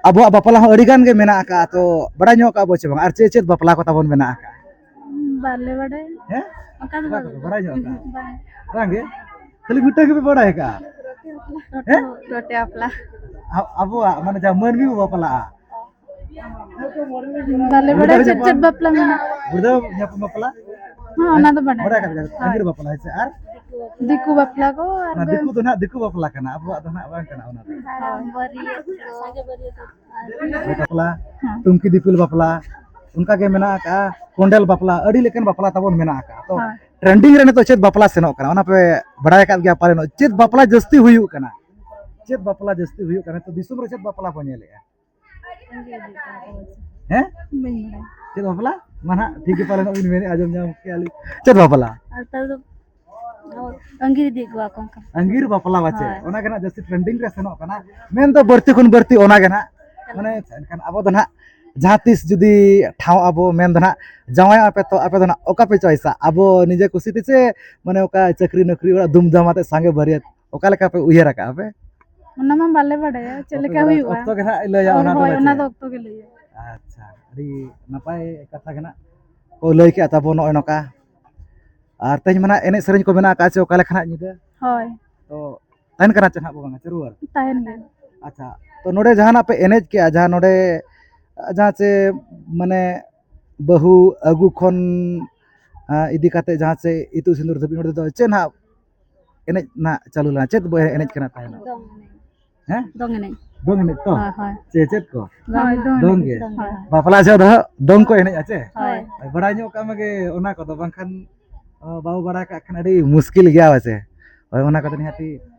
ᱟᱵᱚᱣᱟᱜ ᱵᱟᱯᱞᱟ ᱦᱚᱸ ᱟᱹᱰᱤ ᱜᱟᱱ ᱜᱮ ᱢᱮᱱᱟᱜ ᱟᱠᱟᱫᱼᱟ, ᱛᱚ ᱵᱟᱲᱟᱭ ᱧᱚᱜ ᱟᱠᱟᱫ ᱵᱚ ᱪᱮ ᱵᱟᱝ? ᱟᱨ ᱪᱮᱫ ᱪᱮᱫ ᱵᱟᱯᱞᱟ ᱠᱚ ᱛᱟᱵᱚᱱ ᱢᱮᱱᱟᱜ ᱟᱠᱟᱫᱼᱟ? ᱵᱟᱞᱮ ᱵᱟᱲᱟᱭᱟ᱾ ᱦᱮᱸ? ᱚᱱᱠᱟ ᱫᱚ ᱵᱟᱲᱟᱭ ᱧᱚᱜ ᱟᱠᱟᱫᱼᱟ? ᱵᱟᱝ᱾ ᱵᱟᱝ ᱜᱮ? ᱠᱷᱟᱹᱞᱤ ᱢᱤᱫᱴᱟᱝ ᱜᱮᱯᱮ ᱵᱟᱲᱟᱭ ᱟᱠᱟᱜᱼᱟ? ᱦᱮᱸ? ᱨᱚᱴᱮ ᱵᱟᱯᱞᱟ᱾ ᱟ-, ᱟᱵᱚᱣᱟᱜ ᱢᱟᱱᱮ ᱡᱟᱦᱟᱸ ᱢᱟᱹᱱᱢᱤ ᱵᱚ ᱵᱟᱯᱞᱟᱜᱼᱟ᱾ ᱵᱟᱞᱮ ᱵᱟᱲᱟᱭᱟ ᱪᱮᱫ ᱪᱮᱫ ᱵᱟᱯᱞᱟ ᱢᱮᱱᱟᱜᱼᱟ᱾ ᱜᱩᱲᱫᱟᱹᱣ ᱧᱟᱯᱟᱢ ᱵᱟᱯᱞᱟ? ᱦᱮᱸ, ᱚᱱᱟ ᱫᱚ ᱵᱟᱲᱟᱭ᱾ ᱵᱟᱲᱟᱭ ᱠᱟᱜ ᱜᱮᱭᱟ᱾ ᱦᱳᱭ᱾ ᱟᱸᱜᱤᱨ ᱵᱟᱯᱞᱟ, ᱦᱮᱸ ᱥᱮ? ᱟᱨ ᱫᱤᱠᱩ ᱵᱟᱯᱞᱟ ᱠᱚ ᱟᱨ ᱚᱱᱟ ᱫᱚ ᱫᱤᱠᱩ ᱫᱚ ᱱᱟᱦᱟᱜ ᱫᱤᱠᱩ ᱵᱟᱯᱞᱟ ᱠᱟᱱᱟ, ᱟᱵᱚᱣᱟᱜ ᱫᱚ ᱱᱟᱦᱟᱜ ᱵᱟᱝ ᱠᱟᱱᱟ ᱚᱱᱟ ᱫᱚ᱾ ᱦᱟᱲᱟᱢ ᱵᱟᱹᱨᱭᱟᱹᱛ ᱠᱚ᱾ ᱥᱟᱸᱜᱮ ᱵᱟᱹᱨᱭᱟᱹᱛ᱾ ᱵᱟᱯᱞᱟ, ᱦᱮᱸ᱾ ᱴᱩᱝᱠᱤ ᱫᱤᱯᱤᱞ ᱵᱟᱯᱞᱟ, ᱚᱱᱠᱟ ᱜᱮ ᱢᱮᱱᱟᱜ ᱟᱠᱟᱜᱼᱟ, ᱠᱚᱸᱰᱮᱞ ᱵᱟᱯᱞᱟ, ᱟᱹᱰᱤ ᱞᱮᱠᱟᱱ ᱵᱟᱯᱞᱟ ᱛᱟᱵᱚᱱ ᱢᱮᱱᱟᱜ ᱟᱠᱟᱜᱼᱟ᱾ ᱛᱚ, ᱦᱮᱸ᱾ ᱴᱨᱮᱱᱰᱤᱝ ᱨᱮ ᱱᱤᱛᱚᱜ ᱪᱮᱫ ᱵᱟᱯᱞᱟ ᱥᱮᱱᱚᱜ ᱠᱟᱱᱟ, ᱚᱱᱟ ᱯᱮ ᱵᱟᱲᱟᱭ ᱟᱠᱟᱫ ᱜᱮᱭᱟ ᱯᱟᱞᱮᱱᱚᱜ? ᱪᱮᱫ ᱵᱟᱯᱞᱟ ᱡᱟᱹᱥᱛᱤ ᱦᱩᱭᱩᱜ ᱠᱟᱱᱟ? ᱪᱮᱫ ᱵᱟᱯᱞᱟ ᱡᱟᱹᱥᱛᱤ ᱦᱩᱭᱩᱜ ᱠᱟᱱᱟ? ᱱᱤᱛᱚᱜ ᱫᱤᱥᱚᱢ ᱨᱮ ᱪᱮᱫ ᱵᱟᱯᱞᱟ ᱵᱚᱱ ᱧᱮᱞᱮᱜᱼᱟ? ᱦᱮᱸ? ᱵᱟᱹᱧ ᱵᱟᱲᱟᱭᱟ᱾ ᱪᱮᱫ ᱵᱟᱯᱞᱟ? ᱢᱟ ᱱᱟᱦᱟᱜ ᱴᱷᱤᱠ ᱜᱮ ᱯᱟᱞᱮᱱᱚᱜ ᱵᱤᱱ ᱢᱮᱱᱮᱫᱼᱟ, ᱟᱸᱡᱚᱢ ᱧᱟᱢ ᱠᱮᱜᱼᱟ ᱞᱤᱧ᱾ ᱪᱮᱫ ᱵᱟᱯᱞᱟ? ᱟᱨ ᱛᱟᱦᱞᱮ ᱫᱚ ᱟᱸᱜᱤᱨ ᱤᱫᱤᱭᱮᱫ ᱠᱚᱣᱟ ᱠᱚ ᱚᱱᱠᱟ᱾ ᱟᱸᱜᱤᱨ ᱵᱟᱯᱞᱟ ᱵᱟᱪᱮ? ᱦᱳᱭ᱾ ᱚᱱᱟ ᱜᱮ ᱱᱟᱦᱟᱜ ᱡᱟᱹᱥᱛᱤ ᱴᱨᱮᱱᱰᱤᱝ ᱨᱮ ᱥᱮᱱᱚᱜ ᱠᱟᱱᱟ᱾ ᱢᱮᱱ ᱫᱚ ᱵᱟᱹᱲᱛᱤ ᱠᱷᱚᱱ ᱵᱟᱹᱲᱛᱤ ᱚᱱᱟ ᱜᱮ ᱱᱟᱦᱟᱜ᱾ ᱢᱟᱱᱮ ᱮᱱᱠᱷᱟᱱ ᱟᱵᱚ ᱫᱚ ᱱᱟᱦᱟᱜ ᱡᱟᱦᱟᱸ ᱛᱤᱥ ᱡᱩᱫᱤ ᱴᱷᱟᱶ ᱟᱵᱚ ᱢᱮᱱ ᱫᱚ ᱱᱟᱦᱟᱜ ᱡᱟᱶᱟᱭᱚᱜ ᱟᱯᱮ, ᱛᱚ ᱟᱯᱮ ᱫᱚ ᱱᱟᱦᱟᱜ ᱚᱠᱟ ᱯᱮ ᱪᱚᱭᱮᱥᱟ? ᱟᱵᱚ ᱱᱤᱡᱮ ᱠᱩᱥᱤ ᱛᱮ ᱪᱮ ᱢᱟᱱᱮ ᱚᱠᱟ ᱪᱟᱹᱠᱨᱤ ᱱᱚᱠᱨᱤ ᱚᱲᱟᱜ ᱫᱩᱢ ᱫᱟᱢ ᱟᱛᱮ ᱥᱟᱸᱜᱮ ᱵᱟᱹᱨᱭᱟᱹᱛ ᱚᱠᱟ ᱞᱮᱠᱟ ᱯᱮ ᱩᱭᱦᱟᱹᱨ ᱟᱠᱟᱜᱼᱟ ᱯᱮ? ᱚᱱᱟ ᱢᱟ ᱵᱟᱞᱮ ᱵᱟᱲᱟᱭᱟ ᱪᱮᱫ ᱚᱠᱛᱚ ᱞᱮᱠᱟ ᱜᱮ ᱦᱩᱭᱩᱜᱼᱟ᱾ ᱚᱠᱛᱚ ᱜᱮ ᱱᱟᱦᱟᱜ ᱞᱟᱹᱭᱟ, ᱚᱱᱟ ᱫᱚ ᱦᱳᱭ, ᱵᱟᱪᱮ? ᱚᱱᱟ ᱫᱚ ᱚᱠᱛᱚ ᱜᱮ ᱞᱟᱹᱭᱟ᱾ ᱟᱪᱪᱷᱟ, ᱟᱹᱰᱤ ᱱᱟᱯᱟᱭ ᱠᱟᱛᱷᱟ ᱜᱮ ᱱᱟᱦᱟᱜ ᱠᱚ ᱞᱟᱹᱭ ᱠᱮᱜᱼᱟ ᱛᱟᱵᱚ ᱱᱚᱜᱼᱚᱭ ᱱᱚᱝᱠᱟ᱾ ᱟᱨ ᱛᱮᱦᱮᱧ ᱢᱟ ᱱᱟᱦᱟᱜ ᱮᱱᱮᱡ ᱥᱮᱨᱮᱧ ᱠᱚ ᱢᱮᱱᱟᱜ ᱟᱠᱟᱫ ᱪᱮ ᱚᱠᱟ ᱞᱮᱠᱟ ᱱᱟᱦᱟᱜ ᱧᱤᱫᱟᱹ? ᱦᱳᱭ᱾ ᱛᱚ ᱛᱟᱦᱮᱱ ᱠᱟᱱᱟ ᱪᱮ ᱱᱟᱦᱟᱜ ᱵᱚ ᱵᱟᱝᱟ ᱪᱟᱹᱨᱩᱣᱟᱹᱲ? ᱛᱟᱦᱮᱱ ᱜᱮ᱾ ᱟᱪᱪᱷᱟ, ᱛᱚ ᱱᱚᱰᱮ ᱡᱟᱦᱟᱱᱟᱜ ᱯᱮ ᱮᱱᱮᱡ ᱠᱮᱜᱼᱟ, ᱡᱟᱦᱟᱸ ᱱᱚᱰᱮ, ᱡᱟᱦᱟᱸ ᱪᱮ ᱢᱟᱱᱮ ᱵᱟᱹᱦᱩ ᱟᱹᱜᱩ ᱠᱷᱚᱱ, ᱟ, ᱤᱫᱤ ᱠᱟᱛᱮ ᱡᱟᱦᱟᱸ ᱪᱮ ᱤᱛᱩᱫ ᱥᱤᱸᱫᱩᱨ ᱫᱷᱟᱹᱵᱤᱡ ᱱᱚᱰᱮ ᱫᱚ ᱪᱮᱫ ᱱᱟᱦᱟᱜ ᱮᱱᱮᱡ ᱱᱟᱦᱟᱜ ᱪᱟᱹᱞᱩ ᱞᱮᱱᱟ? ᱪᱮᱫ ᱵᱚ ᱮᱱᱮᱡ ᱠᱟᱱᱟ ᱛᱟᱦᱮᱱᱟ? ᱫᱚᱝ ᱮᱱᱮᱡ᱾ ᱦᱮᱸ? ᱫᱚᱝ ᱮᱱᱮᱡ᱾ ᱫᱚᱝ ᱮᱱᱮᱡ ᱛᱚ? ᱦᱳᱭ, ᱦᱳᱭ᱾ ᱪᱮ ᱪᱮᱫ ᱠᱚ? ᱦᱳᱭ, ᱫᱚᱝ ᱫᱚᱝ ᱮᱱᱮᱡ, ᱜᱮ? ᱫᱚᱝ ᱮᱱᱮᱡ᱾ ᱵᱟᱯᱞᱟ ᱡᱚᱦᱚᱜ ᱫᱚ ᱫᱚᱝ ᱠᱚ ᱮᱱᱮᱡᱼᱟ ᱪᱮ? ᱦᱳᱭ᱾ ᱦᱳᱭ, ᱵᱟᱲᱟᱭ ᱧᱚᱜ ᱠᱟᱜ ᱢᱟᱜᱮ ᱚᱱᱟ ᱠᱚᱫᱚ, ᱵᱟᱝᱠᱷᱟᱱ, ᱚ, ᱵᱟᱵᱚ ᱵᱟᱲᱟᱭ ᱠᱟᱜ ᱠᱷᱟᱱ ᱟᱹᱰᱤ ᱢᱩᱥᱠᱤᱞ ᱜᱮᱭᱟ ᱵᱟᱪᱮ? ᱦᱳᱭ, ᱚᱱᱟ ᱠᱚᱫᱚ ᱱᱤᱦᱟᱹᱛᱤ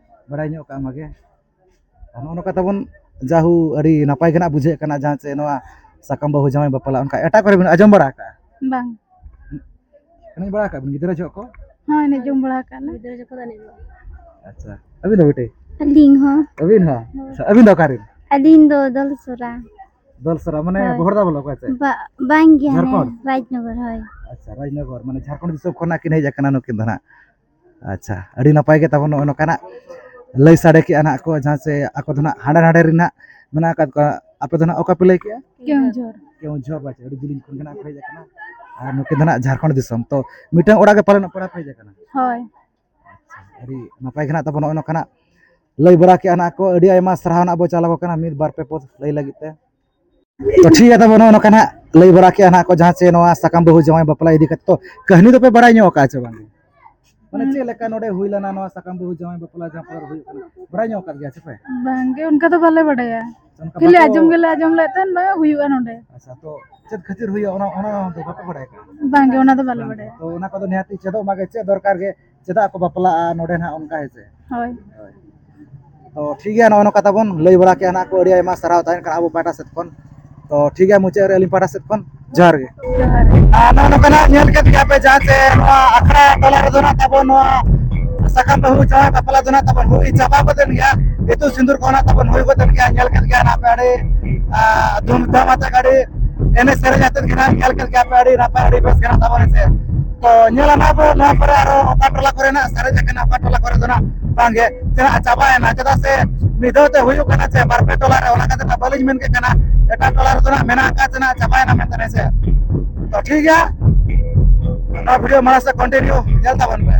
ᱵᱟᱲᱟᱭ ᱧᱚᱜ ᱠᱟᱜ ᱢᱟᱜᱮ᱾ ᱟᱨ ᱱᱚᱜᱼᱚ ᱱᱚᱝᱠᱟ ᱛᱟᱵᱚᱱ ᱡᱟᱦᱩ ᱟᱹᱰᱤ ᱱᱟᱯᱟᱭ ᱜᱮ ᱱᱟᱜ ᱵᱩᱡᱷᱟᱹᱜ ᱠᱟᱱᱟ, ᱡᱟᱦᱟᱸ ᱪᱮ ᱱᱚᱣᱟ ᱥᱟᱠᱟᱢ ᱵᱟᱹᱦᱩ ᱡᱟᱶᱟᱭ ᱵᱟᱯᱞᱟ, ᱚᱱᱠᱟ ᱮᱴᱟᱜ ᱠᱚᱨᱮ ᱵᱤᱱ ᱟᱸᱡᱚᱢ ᱵᱟᱲᱟ ᱟᱠᱟᱜᱼᱟ? ᱵᱟᱝ᱾ ᱮᱱᱮᱡ ᱵᱟᱲᱟ ᱟᱠᱟᱜ ᱵᱤᱱ ᱜᱤᱫᱽᱨᱟᱹ ᱡᱚᱦᱚᱜ ᱠᱚ? ᱦᱚᱸ, ᱮᱱᱮᱡ ᱡᱚᱝ ᱵᱟᱲᱟ ᱟᱠᱟᱜ ᱞᱮ᱾ ᱜᱤᱫᱽᱨᱟᱹ ᱡᱚᱠᱷᱚᱱ ᱫᱚ ᱮᱱᱮᱡ ᱵᱟᱲᱟ᱾ ᱟᱪᱪᱷᱟ, ᱟᱹᱵᱤᱱ ᱫᱚ ᱵᱤᱴᱤ? ᱟᱹᱞᱤᱧ ᱦᱚᱸ᱾ ᱟᱹᱵᱤᱱ ᱦᱚᱸ? ᱦᱳᱭ᱾ ᱟᱪᱪᱷᱟ, ᱟᱹᱵᱤᱱ ᱫᱚ ᱚᱠᱟ ᱨᱮᱱ? ᱟᱹᱞᱤᱧ ᱫᱚ ᱫᱚᱞᱥᱚᱨᱟ᱾ ᱫᱚᱞᱥᱚᱨᱟ, ᱢᱟᱱᱮ ᱦᱳᱭ᱾ ᱵᱚᱦᱚᱲᱫᱟ ᱵᱚᱞᱚᱠ ᱚᱠᱟ ᱪᱮ? ᱵᱟ-, ᱵᱟᱝ ᱜᱮ, ᱦᱟᱱᱮ ᱡᱷᱟᱲᱠᱷᱚᱸᱰ? ᱨᱟᱡᱽᱱᱚᱜᱚᱨ, ᱦᱳᱭ᱾ ᱟᱪᱪᱷᱟ, ᱨᱟᱡᱽᱱᱚᱜᱚᱨ, ᱢᱟᱱᱮ ᱡᱷᱟᱲᱠᱷᱚᱸᱰ ᱫᱤᱥᱚᱢ ᱠᱷᱚᱱᱟᱜ ᱠᱤᱱ ᱦᱮᱡ ᱟᱠᱟᱱᱟ ᱱᱩᱠᱤᱱ ᱫᱚ ᱱᱟᱜ᱾ ᱟᱪᱪᱷᱟ, ᱟᱹᱰᱤ ᱱᱟᱯᱟᱭ ᱜᱮ ᱛᱟᱵᱚᱱ ᱱᱚᱜᱼᱚᱭ ᱱᱚᱝᱠᱟᱱᱟᱜ ᱞᱟᱹᱭ ᱥᱟᱰᱮ ᱠᱮᱜᱼᱟ ᱱᱟᱜ ᱠᱚ, ᱡᱟᱦᱟᱸ ᱪᱮ ᱟᱠᱚ ᱫᱚ ᱱᱟᱜ ᱦᱟᱸᱰᱮ ᱱᱟᱰᱮ ᱨᱮᱱᱟᱜ ᱢᱮᱱᱟᱜ ᱟᱠᱟᱫ ᱠᱚᱣᱟ᱾ ᱟᱯᱮ ᱫᱚ ᱱᱟᱜ ᱚᱠᱟ ᱯᱮ ᱞᱟᱹᱭ ᱠᱮᱜᱼᱟ? ᱠᱮᱣᱚᱱᱡᱷᱚᱨ᱾ ᱠᱮᱣᱚᱱᱡᱷᱚᱨ, ᱵᱟᱪᱮ, ᱟᱹᱰᱤ ᱡᱤᱞᱤᱧ ᱠᱷᱚᱱ ᱜᱮ ᱱᱟᱜ ᱠᱚ ᱦᱮᱡ ᱟᱠᱟᱱᱟ᱾ ᱟᱨ ᱱᱩᱠᱤᱱ ᱫᱚ ᱱᱟᱜ ᱡᱷᱟᱲᱠᱷᱚᱸᱰ ᱫᱤᱥᱚᱢ᱾ ᱛᱚ ᱢᱤᱫᱴᱟᱝ ᱚᱲᱟᱜ ᱜᱮ ᱯᱟᱞᱮᱱ ᱯᱮᱲᱟ ᱯᱮ ᱦᱮᱡ ᱟᱠᱟᱱᱟ? ᱦᱳᱭ᱾ ᱟᱪᱪᱷᱟ, ᱟᱹᱰᱤ ᱱᱟᱯᱟᱭ ᱜᱮ ᱱᱟᱜ ᱛᱟᱵᱚᱱ ᱱᱚᱜᱼᱚᱭ ᱱᱚᱝᱠᱟᱱᱟᱜ ᱞᱟᱹᱭ ᱵᱟᱲᱟ ᱠᱮᱜᱼᱟ ᱱᱟᱜ ᱠᱚ᱾ ᱟᱹᱰᱤ ᱟᱭᱢᱟ ᱥᱟᱨᱦᱟᱣ ᱱᱟᱜ ᱵᱚ ᱪᱟᱞ ᱟᱠᱚ ᱠᱟᱱᱟ ᱢᱤᱫ ᱵᱟᱨ ᱯᱮ ᱯᱚᱫ ᱞᱟᱹᱭ ᱞᱟᱹᱜᱤᱫ ᱛᱮ᱾ ᱛᱚ ᱴᱷᱤᱠ ᱜᱮᱭᱟ ᱛᱟᱵᱚᱱ, ᱱᱚᱜᱼᱚ ᱱᱚᱝᱠᱟ ᱱᱟᱜ ᱞᱟᱹᱭ ᱵᱟᱲᱟ ᱠᱮᱜᱼᱟ ᱱᱟᱜ ᱠᱚ ᱡᱟᱦᱟᱸ ᱪᱮ ᱱᱚᱣᱟ ᱥᱟᱠᱟᱢ ᱵᱟᱹᱦᱩ ᱡᱟᱶᱟᱭ ᱵᱟᱯᱞᱟ ᱤᱫᱤ ᱠᱟᱛᱮ᱾ ᱛᱚ ᱠᱟᱹᱦᱱᱤ ᱫᱚᱯᱮ ᱵᱟᱲᱟᱭ ᱧᱚᱜ ᱟᱠᱟᱫᱼᱟ ᱪᱮ ᱵᱟᱝ? ᱢᱟᱱᱮ ᱪᱮᱫ ᱞᱮᱠᱟ ᱱᱚᱰᱮ ᱦᱩᱭ ᱞᱮᱱᱟ ᱱᱚᱣᱟ ᱥᱟᱠᱟᱢ ᱵᱟᱹᱦᱩ ᱡᱟᱶᱟᱭ ᱵᱟᱯᱞᱟ ᱡᱟᱦᱟᱸ ᱯᱚᱨ ᱦᱩᱭᱩᱜ ᱠᱟᱱᱟ, ᱵᱟᱲᱟᱭ ᱧᱚᱜ ᱟᱠᱟᱫ ᱜᱮᱭᱟ ᱪᱮ ᱯᱮ? ᱵᱟᱝᱜᱮ, ᱚᱱᱠᱟ ᱫᱚ ᱵᱟᱞᱮ ᱵᱟᱲᱟᱭᱟ᱾ ᱚᱱᱠᱟ ᱠᱷᱟᱹᱞᱤ ᱵᱟᱠᱚ ᱟᱸᱡᱚᱢ ᱜᱮᱞᱮ ᱟᱸᱡᱚᱢ ᱞᱮᱫ ᱛᱟᱦᱮᱸᱱ, ᱵᱟᱝ ᱦᱩᱭᱩᱜᱼᱟ ᱱᱚᱰᱮ᱾ ᱟᱪᱪᱷᱟ, ᱛᱚ ᱪᱮᱫ ᱠᱷᱟᱹᱛᱤᱨ ᱦᱩᱭᱩᱜᱼᱟ ᱚᱱᱟ, ᱚᱱᱟ ᱫᱚ ᱵᱟᱯᱮ ᱵᱟᱲᱟᱭ ᱠᱟᱱᱟ? ᱵᱟᱝᱜᱮ, ᱚᱱᱟ ᱫᱚ ᱵᱟᱞᱮ ᱵᱟᱲᱟᱭᱟ᱾ ᱛᱚ ᱚᱱᱟ ᱠᱚᱫᱚ ᱱᱤᱦᱟᱹᱛᱤ ᱪᱮᱫᱚᱜ ᱢᱟᱜᱮ, ᱪᱮᱫ ᱫᱚᱨᱠᱟᱨ ᱜᱮ, ᱪᱮᱫᱟᱜ ᱠᱚ ᱵᱟᱯᱞᱟᱜᱼᱟ ᱱᱚᱰᱮ ᱱᱟᱦᱟᱜ ᱚᱱᱠᱟ, ᱦᱮᱸ ᱥᱮ? ᱦᱳᱭ᱾ ᱦᱳᱭ᱾ ᱛᱚ ᱴᱷᱤᱠ ᱜᱮᱭᱟ, ᱱᱚᱜᱼᱚ ᱱᱚᱝᱠᱟ ᱛᱟᱵᱚᱱ ᱞᱟᱹᱭ ᱵᱟᱲᱟ ᱠᱮᱜᱼᱟ ᱱᱟᱜ ᱠᱚ, ᱟᱹᱰᱤ ᱟᱭᱢᱟ ᱥᱟᱨᱦᱟᱣ ᱛᱟᱦᱮᱱ ᱠᱟᱱᱟ ᱟᱵᱚ ᱯᱟᱦᱴᱟ ᱥᱮᱫ ᱠᱷᱚᱱ᱾ ᱛᱚ ᱴᱷᱤᱠ ᱜᱮᱭᱟ, ᱢᱩᱪᱟᱹᱫ ᱨᱮ ᱟᱹᱞᱤᱧ ᱯᱟᱦᱴᱟ ᱥᱮᱫ ᱠᱷᱚᱱ ᱡᱚᱦᱟᱨ ᱜᱮ᱾ ᱡᱚᱦᱟᱨ ᱜᱮ᱾ ᱟᱨ ᱱᱚᱜᱼᱚ ᱱᱚᱝᱠᱟ ᱱᱟᱜ ᱧᱮᱞ ᱠᱮᱫ ᱜᱮᱭᱟ ᱯᱮ ᱡᱟᱦᱟᱸ ᱪᱮ ᱱᱚᱣᱟ ᱟᱠᱷᱲᱟ ᱴᱚᱞᱟ ᱨᱮᱫᱚ ᱱᱟᱜ ᱛᱟᱵᱚᱱ ᱱᱚᱣᱟ ᱥᱟᱠᱟᱢ ᱵᱟᱹᱦᱩ ᱡᱟᱶᱟᱭ ᱵᱟᱯᱞᱟ ᱫᱚ ᱱᱟᱜ ᱛᱟᱵᱚᱱ ᱦᱩᱭ ᱪᱟᱵᱟ ᱜᱚᱫ ᱮᱱ ᱜᱮᱭᱟ, ᱤᱛᱩᱫ ᱥᱤᱸᱫᱩᱨ ᱠᱚ ᱱᱟᱜ ᱛᱟᱵᱚᱱ ᱦᱩᱭ ᱜᱚᱫ ᱮᱱ ᱜᱮᱭᱟ᱾ ᱧᱮᱞ ᱠᱮᱫ ᱜᱮᱭᱟ ᱱᱟᱜ ᱯᱮ ᱟᱹᱰᱤ ᱟᱨ ᱫᱷᱩᱢᱫᱷᱟᱢ ᱟᱛᱮ ᱟᱹᱰᱤ ᱮᱱᱮᱡ ᱥᱮᱨᱮᱧ ᱟᱛᱮ ᱜᱮ ᱱᱟᱜ ᱧᱮᱞ ᱠᱮᱫ ᱜᱮᱭᱟ ᱯᱮ, ᱟᱹᱰᱤ ᱱᱟᱯᱟᱭ ᱟᱹᱰᱤ ᱵᱮᱥ ᱜᱮ ᱱᱟᱜ ᱛᱟᱵᱚᱱ ᱦᱮᱸ ᱥᱮ᱾ ᱛᱚ ᱧᱮᱞ ᱟᱢ ᱟᱵᱚ ᱱᱚᱣᱟ ᱠᱚᱨᱮ ᱟᱨᱚ ᱚᱠᱟ ᱴᱚᱞᱟ ᱠᱚᱨᱮ ᱱᱟᱜ ᱥᱟᱨᱮᱡ ᱟᱠᱟᱱᱟ, ᱚᱠᱟ ᱴᱚᱞᱟ ᱠᱚᱨᱮ ᱫᱚ ᱱᱟᱜ ᱵᱟᱝᱜᱮ ᱪᱮᱫᱟᱜ ᱪᱟᱵᱟᱭᱮᱱᱟ, ᱪᱮᱫᱟᱜ ᱥᱮ ᱢᱤᱫ ᱫᱷᱟᱣ ᱛᱮ ᱦᱩᱭᱩᱜ ᱠᱟᱱᱟ ᱪᱮ ᱵᱟᱨ ᱯᱮ ᱴᱚᱞᱟ ᱨᱮ, ᱚᱱᱟ ᱠᱷᱟᱹᱛᱤᱨ ᱛᱮ ᱵᱟᱹᱞᱤᱧ ᱢᱮᱱ ᱠᱮᱫ ᱠᱟᱱᱟ ᱮᱴᱟᱜ ᱴᱚᱞᱟ ᱨᱮᱫᱚ ᱱᱟᱜ ᱢᱮᱱᱟᱜ ᱟᱠᱟᱫ ᱪᱮ ᱱᱟᱜ ᱪᱟᱵᱟᱭᱮᱱᱟ ᱢᱮᱱᱛᱮ ᱦᱮᱸ ᱥᱮ᱾ ᱛᱚ ᱴᱷᱤᱠ ᱜᱮᱭᱟ, ᱱᱚᱣᱟ ᱵᱷᱤᱰᱤᱭᱳ ᱢᱟᱲᱟᱝ ᱥᱮᱫ ᱠᱚᱱᱴᱤᱱᱤᱭᱩ ᱧᱮᱞ ᱛᱟᱵᱚᱱ ᱯᱮ᱾